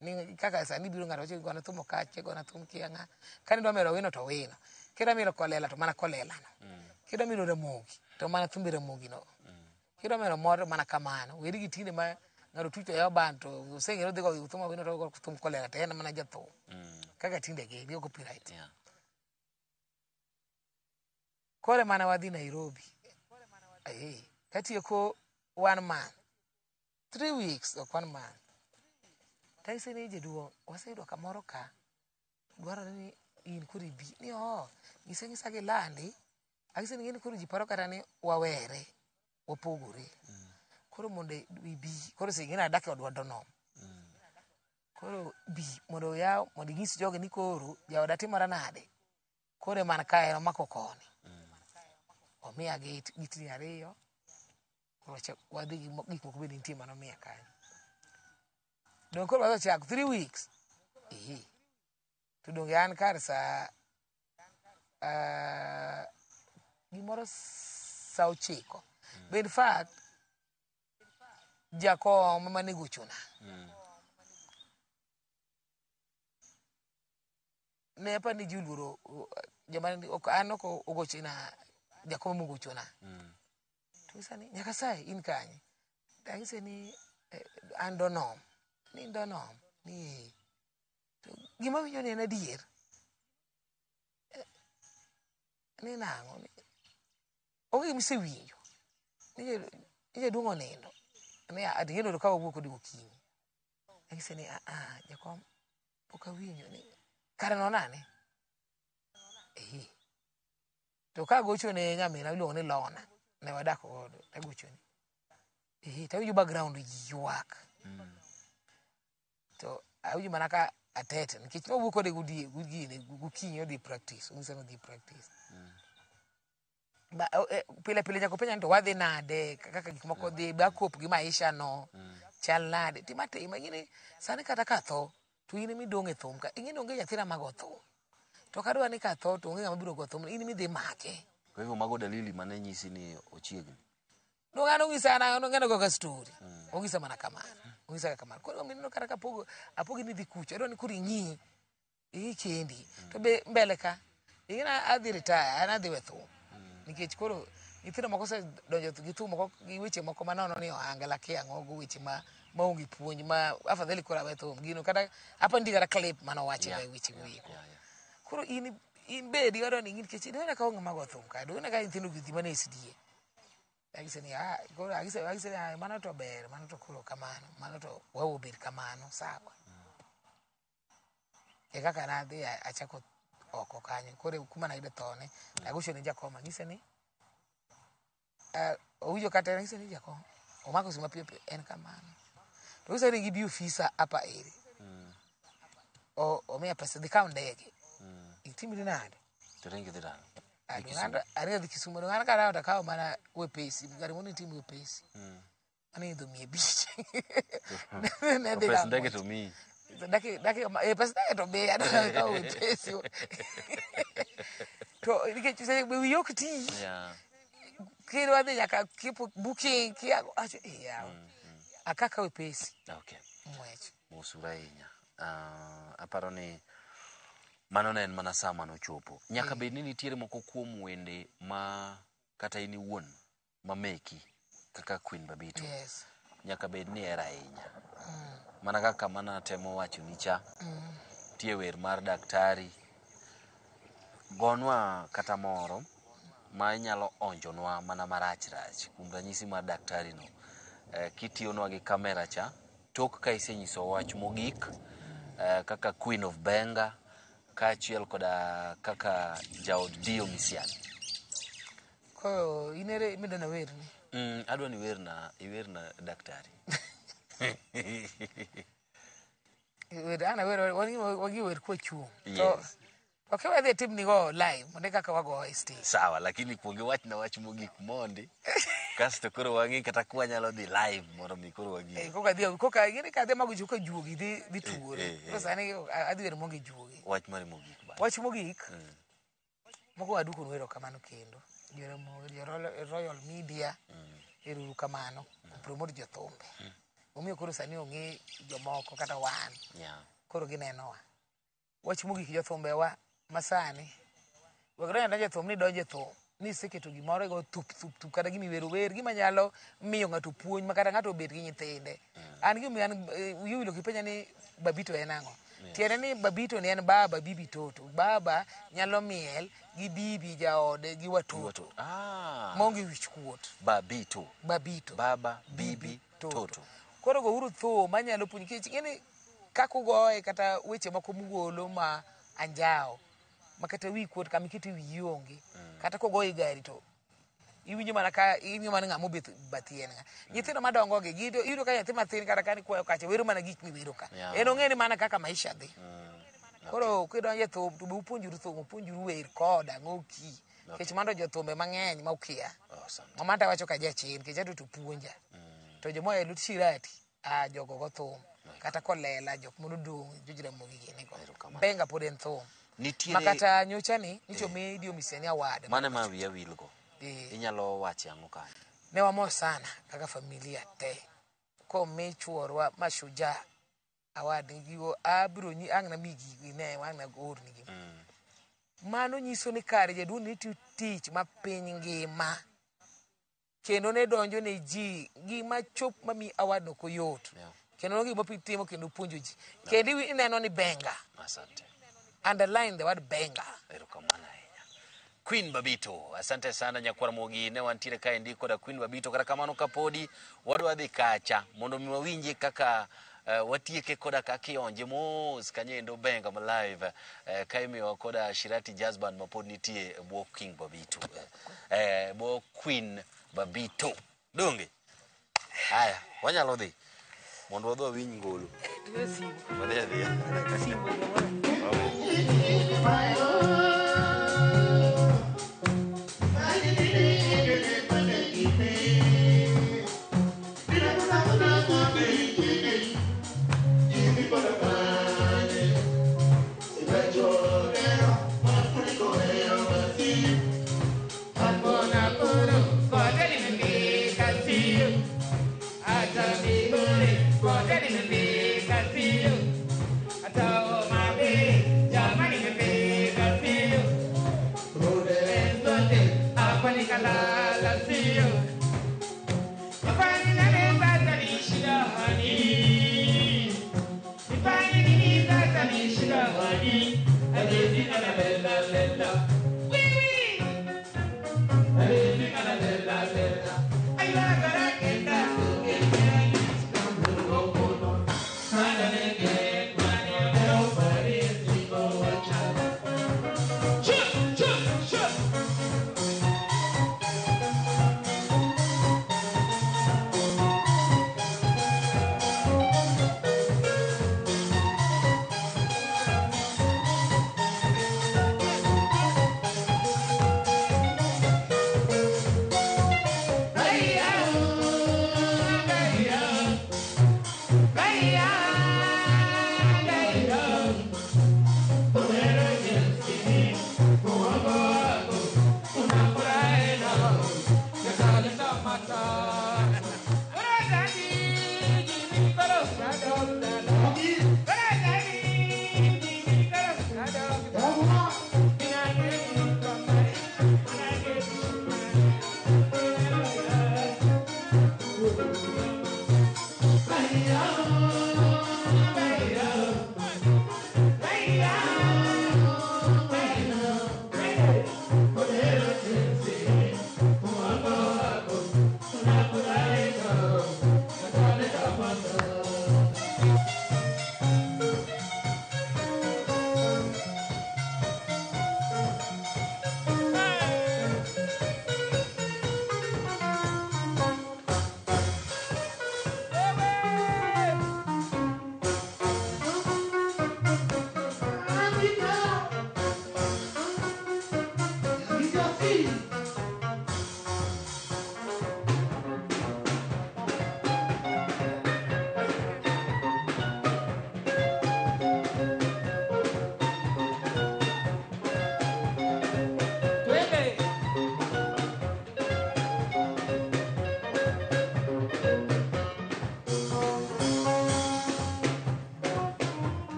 Ni kaka sani biro ng'ato wacho ni gona thum Okache, gona thum kia ng'a. Kane idwa mielo wino to wino. Kidwa mielo kolela to mana kolela no. Kidwa mielo Ramogi to mana thumbe Ramogi no. Kidwa mielo moro to mana kamano. Weri gi tinde ma ng'ato tuch to yawo band to oseng'ere odhi go thum wino to ogo thum kolela to en mana jathum. Kaka tinde gi gi copyright. Yeah. Koro mana wadhi Nairobi. Katieko 1 month. 3 weeks ok 1 month. Tanyise ni jaduong' waseyudo kamoro ka. Dwarore ni in koro ibi. Ni oo, nyise nyisa gi landi. Anyise ni ing'e ni koro ji paro kata ni wawere, wapogore. Koro mondo ibi, koro se ing'e ni adak e odwa Donom. Koro bi mondo oyaw, mondo inyis jogi ni koro jaoda timora nade. Koro mana ka en omako koni. Omiya gitni ariyo. Koro wadhi gi gik moko bende nitie manomiya kanyo. Donge koro wasechako 3 weeks. Ehe. To donge an kar saa gimoro saa 9. Be in fact jakom mane gochona. Ne apa ni ji oluoro joma ok an ok ogochona jakom mogochona. To nyisa ni nyaka sae in kanye? To anyise ni an Donom. Ni in Donom. Ni ee. To gima awinjo ni en adier. Ni nang'o? Ni onge gima isewinjo. Ni jaduong' onindo. Ni ati ing'e ni ka wawuok kodi gokinyi. Anyise ni aa jakom pok awinjo ni kare nonane. Ee. To kagochone nyamina iluongo ni Lona. Ne wadak godo tagochone. Ee tawinjo background ji ywak. To awinjo mana ka atete nikech wawuok kode gokinyi odhi practice. Onyisa ni odhi practice. Pile pile nyaka openja ni to wadhi nade kaka gik moko dhi be akop gi maisha no chal nade tima tima ing'eni sani kata katho to in ema idong' e thum ka ing'eni onge nyathina mago thum to ok adwa ni katho to onge ng'ama biro go thum in ema idhi make. Kwa hivyo mago dalili mane nyisi ni ochiegni. Donge an onyisa an ong'eno kaka story. Onyisa mana kamano. Onyisa kaka kamano. Koro mineno kata kapogo apogi ni idhi kucho adwa ni koro ing'i ing'i kendi. To be mbele ka ing'e ni adhi retire an adhi we thum. Nikech koro nyithindo moko osedonjo gi thum moko gi weche moko manono ni ohangla kia ang'o go weche ma maonge puonj ma afadhali koro awe thum gino kata apa nitie kata clip manowache weche go eko. Koro in bedi adwa ni ing'i nikech ineno ka onge mago thum ka donge ka nyithindo gi dhi mana e SDA. Anyise ni ah koro anyise ni mano to ber mano to koro kamano mano to wawe obed kamano sawa. E kaka nadhi achako oko kanyo koro kuma nayudo thone agocho ne jakom anyise ni owinjo kata anyise ni jakom omako simu mapiyo piyo en kamano. To onyisa ni gibi ofisa hapa ere. Omiya pesa dhi kaw ndege. Itimri nade? To ringi dhi dala. Aringo dhi Kisumu. Donge an karawo to akawo mana wepesi. Gari mondo itim wepesi. Mano idho 500. Ne dhi Pes ndege to miyi. Pes ndege to miya adwa kawo wepesi. To nikech seche be wiyi ok ti. Kidwa dhi nyaka kipo booking kia acho yawa. Akaka wepesi. Okay. Ng'wech. Mosuru ahinya. Aparo ni mano ne en mana saa manochopo. Nyaka bed ni nitiere moko kuom wende ma kata in iwuon ma meki kaka Queen Babito. Yes. Nyaka bed ni ihero ahinya. Mana kaka mana temo wacho ni cha. Nitie wer mar daktari. Gonwa kata moro ma inyalo onjonwa mana marach rach kuom ranyisi mar daktari no. Kitiyonwa gi kamera cha tok ka isenyiso wach mogik kaka Queen of Benga kaachiel koda kaka jaod Dio Misiani. Koro in ere midwa nawerni? Adwa ni iwerna daktari. An awer wagi wer kwachung'. Yes. Ok wadhi timni go live mondo kaka wago e stage. Sawa, lakini kuong iwachna wach mogik mondi. Kasto koro wang'i kata kwanyalo dhi live mondo mi koro wang'i. Koka dhi koka ing'e ka adhi mago koka juogi dhi tuore. Koro sani adhi wer maonge juogi. Wach mari mogik ba. Wach mogik. Mokwongo aduoko nu erokamano kendo. Jo Royal Media ero uru kamano. Promote jothumbe. Omiyo koro sani ong'e jomoko kata wan. Koro ginenowa. Wach mogik jothumbe wa masani. Wek donjo adonja e thum ni idonjo e thum. Ni iseketo gimoro igo thup thup thup kata gima iwero wer gima nyalo miyo ng'ato puonj ma kata ng'ato obet gi nyithinde. An gimomiyo an wiyi owil ok ipenja ni Babito en ang'o. Tiende ni Babito ni en baba bibi toto. Baba nyalo miel gi bibi jaode gi watoto. Maonge wich kuot. Babito. Babito. Baba bibi toto. Koro gouru thum manyalo puonjo nikech ing'e ni kaka ugoye kata weche moko mugolo ma anjawo ma kata wiyi kuot kama ikete wiyi onge. Kata kogoyi gari to iwinjo mana ka iwinjo mana ng'ama obet bathi en ng'a. Nyithindo madongo gi iyudo ka nyathi mathin kata ka nikwayo kacha wero mana gik miwero ka. En ong'e ni mana kaka maisha dhi. Koro kidonjo e thum to be upuonjuru thum, upuonjuru wer koda ang'o ki. Nikech mano jothumbe mang'eny ma okia. Mama to awacho ka jachien nikech anto to puonja. To joma oa e Lut Shirati, jogo go thum. Kata kolela jok modong jojiramogi gini go. Erokamano. Benga pod en thum. Nitiere Makata nyocha ni nyocha omi Dio Misiani award. mane ma wiya wilgo. Eh. Inyalo wache ang'o kanyo? Ne wamor sana kaka familia te. Komi chuorwa mashujaa award gigo abiro nyi ang' nami gigi ne ang' naornigi. Mano nyiso ni kare jaduong' ne tiyo tich ma piny ngima. Kendo ne donjo ne ji gima chop mami award no ok oyot. Yeah. Kendo gima timo kendo puonjo ji. Kendo ineno ni benga. Asante. Underline the word benga. Erokamano ahinya. Queen Babito, asante sana nyakwar Mogi, ne wantiere kaendi koda Queen Babito. Kata kamano kapodi wadwa dhi kacha mondo mi wawinje kaka watieke koda kaka ionje mos kanyo endo Benga ma live ka imiyowa koda Shirati Jazz Band ma pod nitie e bwo King Babito bwo Queen Babito. Donge? Haya, wanyalo dhi mondo wadhi wawinj ngolo. Wadhi adhiya.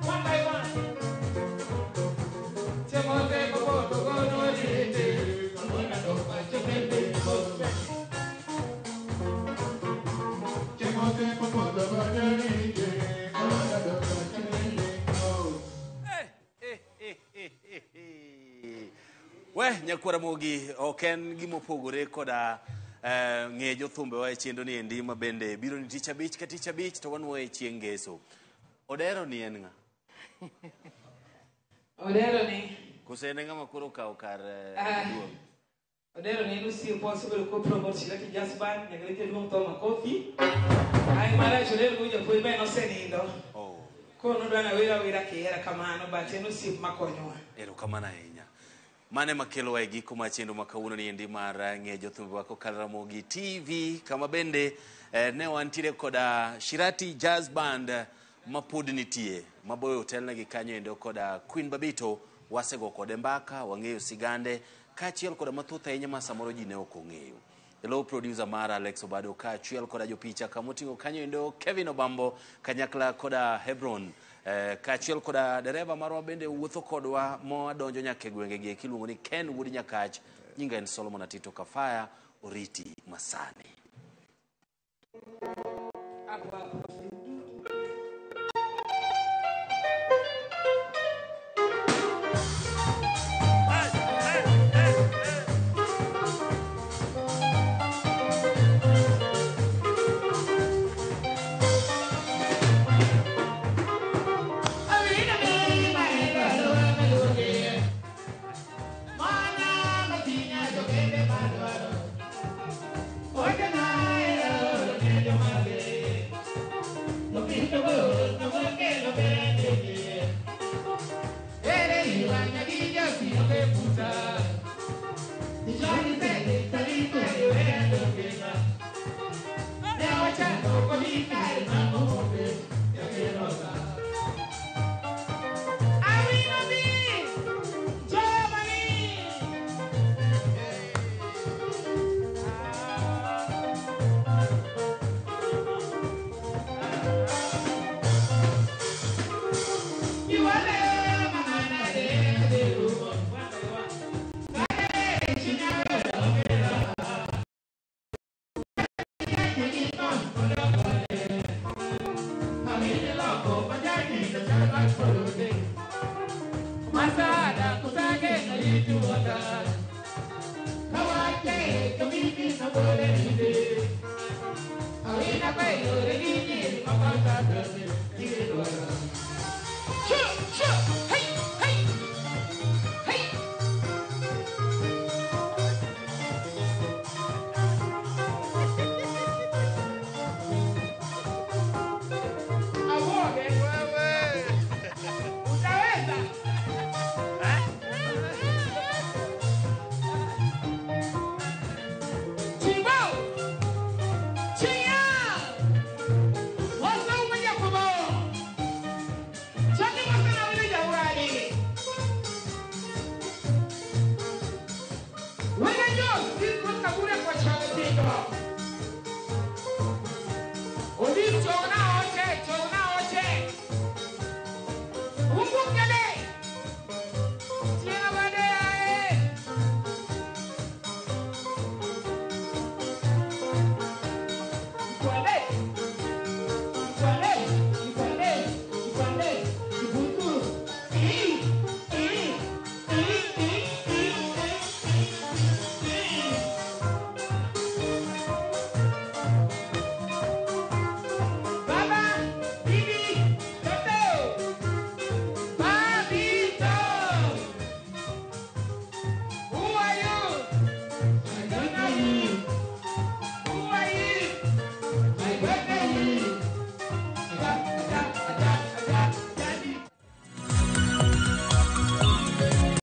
One by one. We nyakwara mogi ok en gimopogore koda ng'e jothumbewa e chenro ni endi ma bende biro ni tich abich ka tich abich to wanuoye e chieng' ngeso. Odero ni en ng'a? Odero ni Koso en e ng'ama koro okawo kar duong'? Odero ni en osiepwa osebedo kopromote Shirati Jazz Band nyaka ne jaduong' tho makofi. Ai marach Odero go japuonj be nosenindo. Oh, Koro nodwa nawer awera kihera kamano but en osiep makonyowa. erokamano ahinya. Mane makelowa e giko mar chenro ma kawuono ni endi mar ng'e jothumbewa kokalo Ramogi TV kama bende ne wantiere koda Shirati Jazz Band ma pod nitie maboyo otelnegi kanyo endo koda Queen Babito wasego kode mbaka wang'eyo sigande kaachiel koda mathoth ahinya ma samoro ji ne ok ong'eyo. Elo producer mara Alex Obado kaachiel koda jopicha kamoting'o kanyo endo Kevin Obambo kanyakla koda Hebron kaachiel koda dereva marwa bende wuotho kodwa mowadonjo nyaka e gwenge gi eki iluongo ni Ken Wuod Nyakach. Nyinga en Solomon Atito Kafaya, oriti masani. Hapo hapo.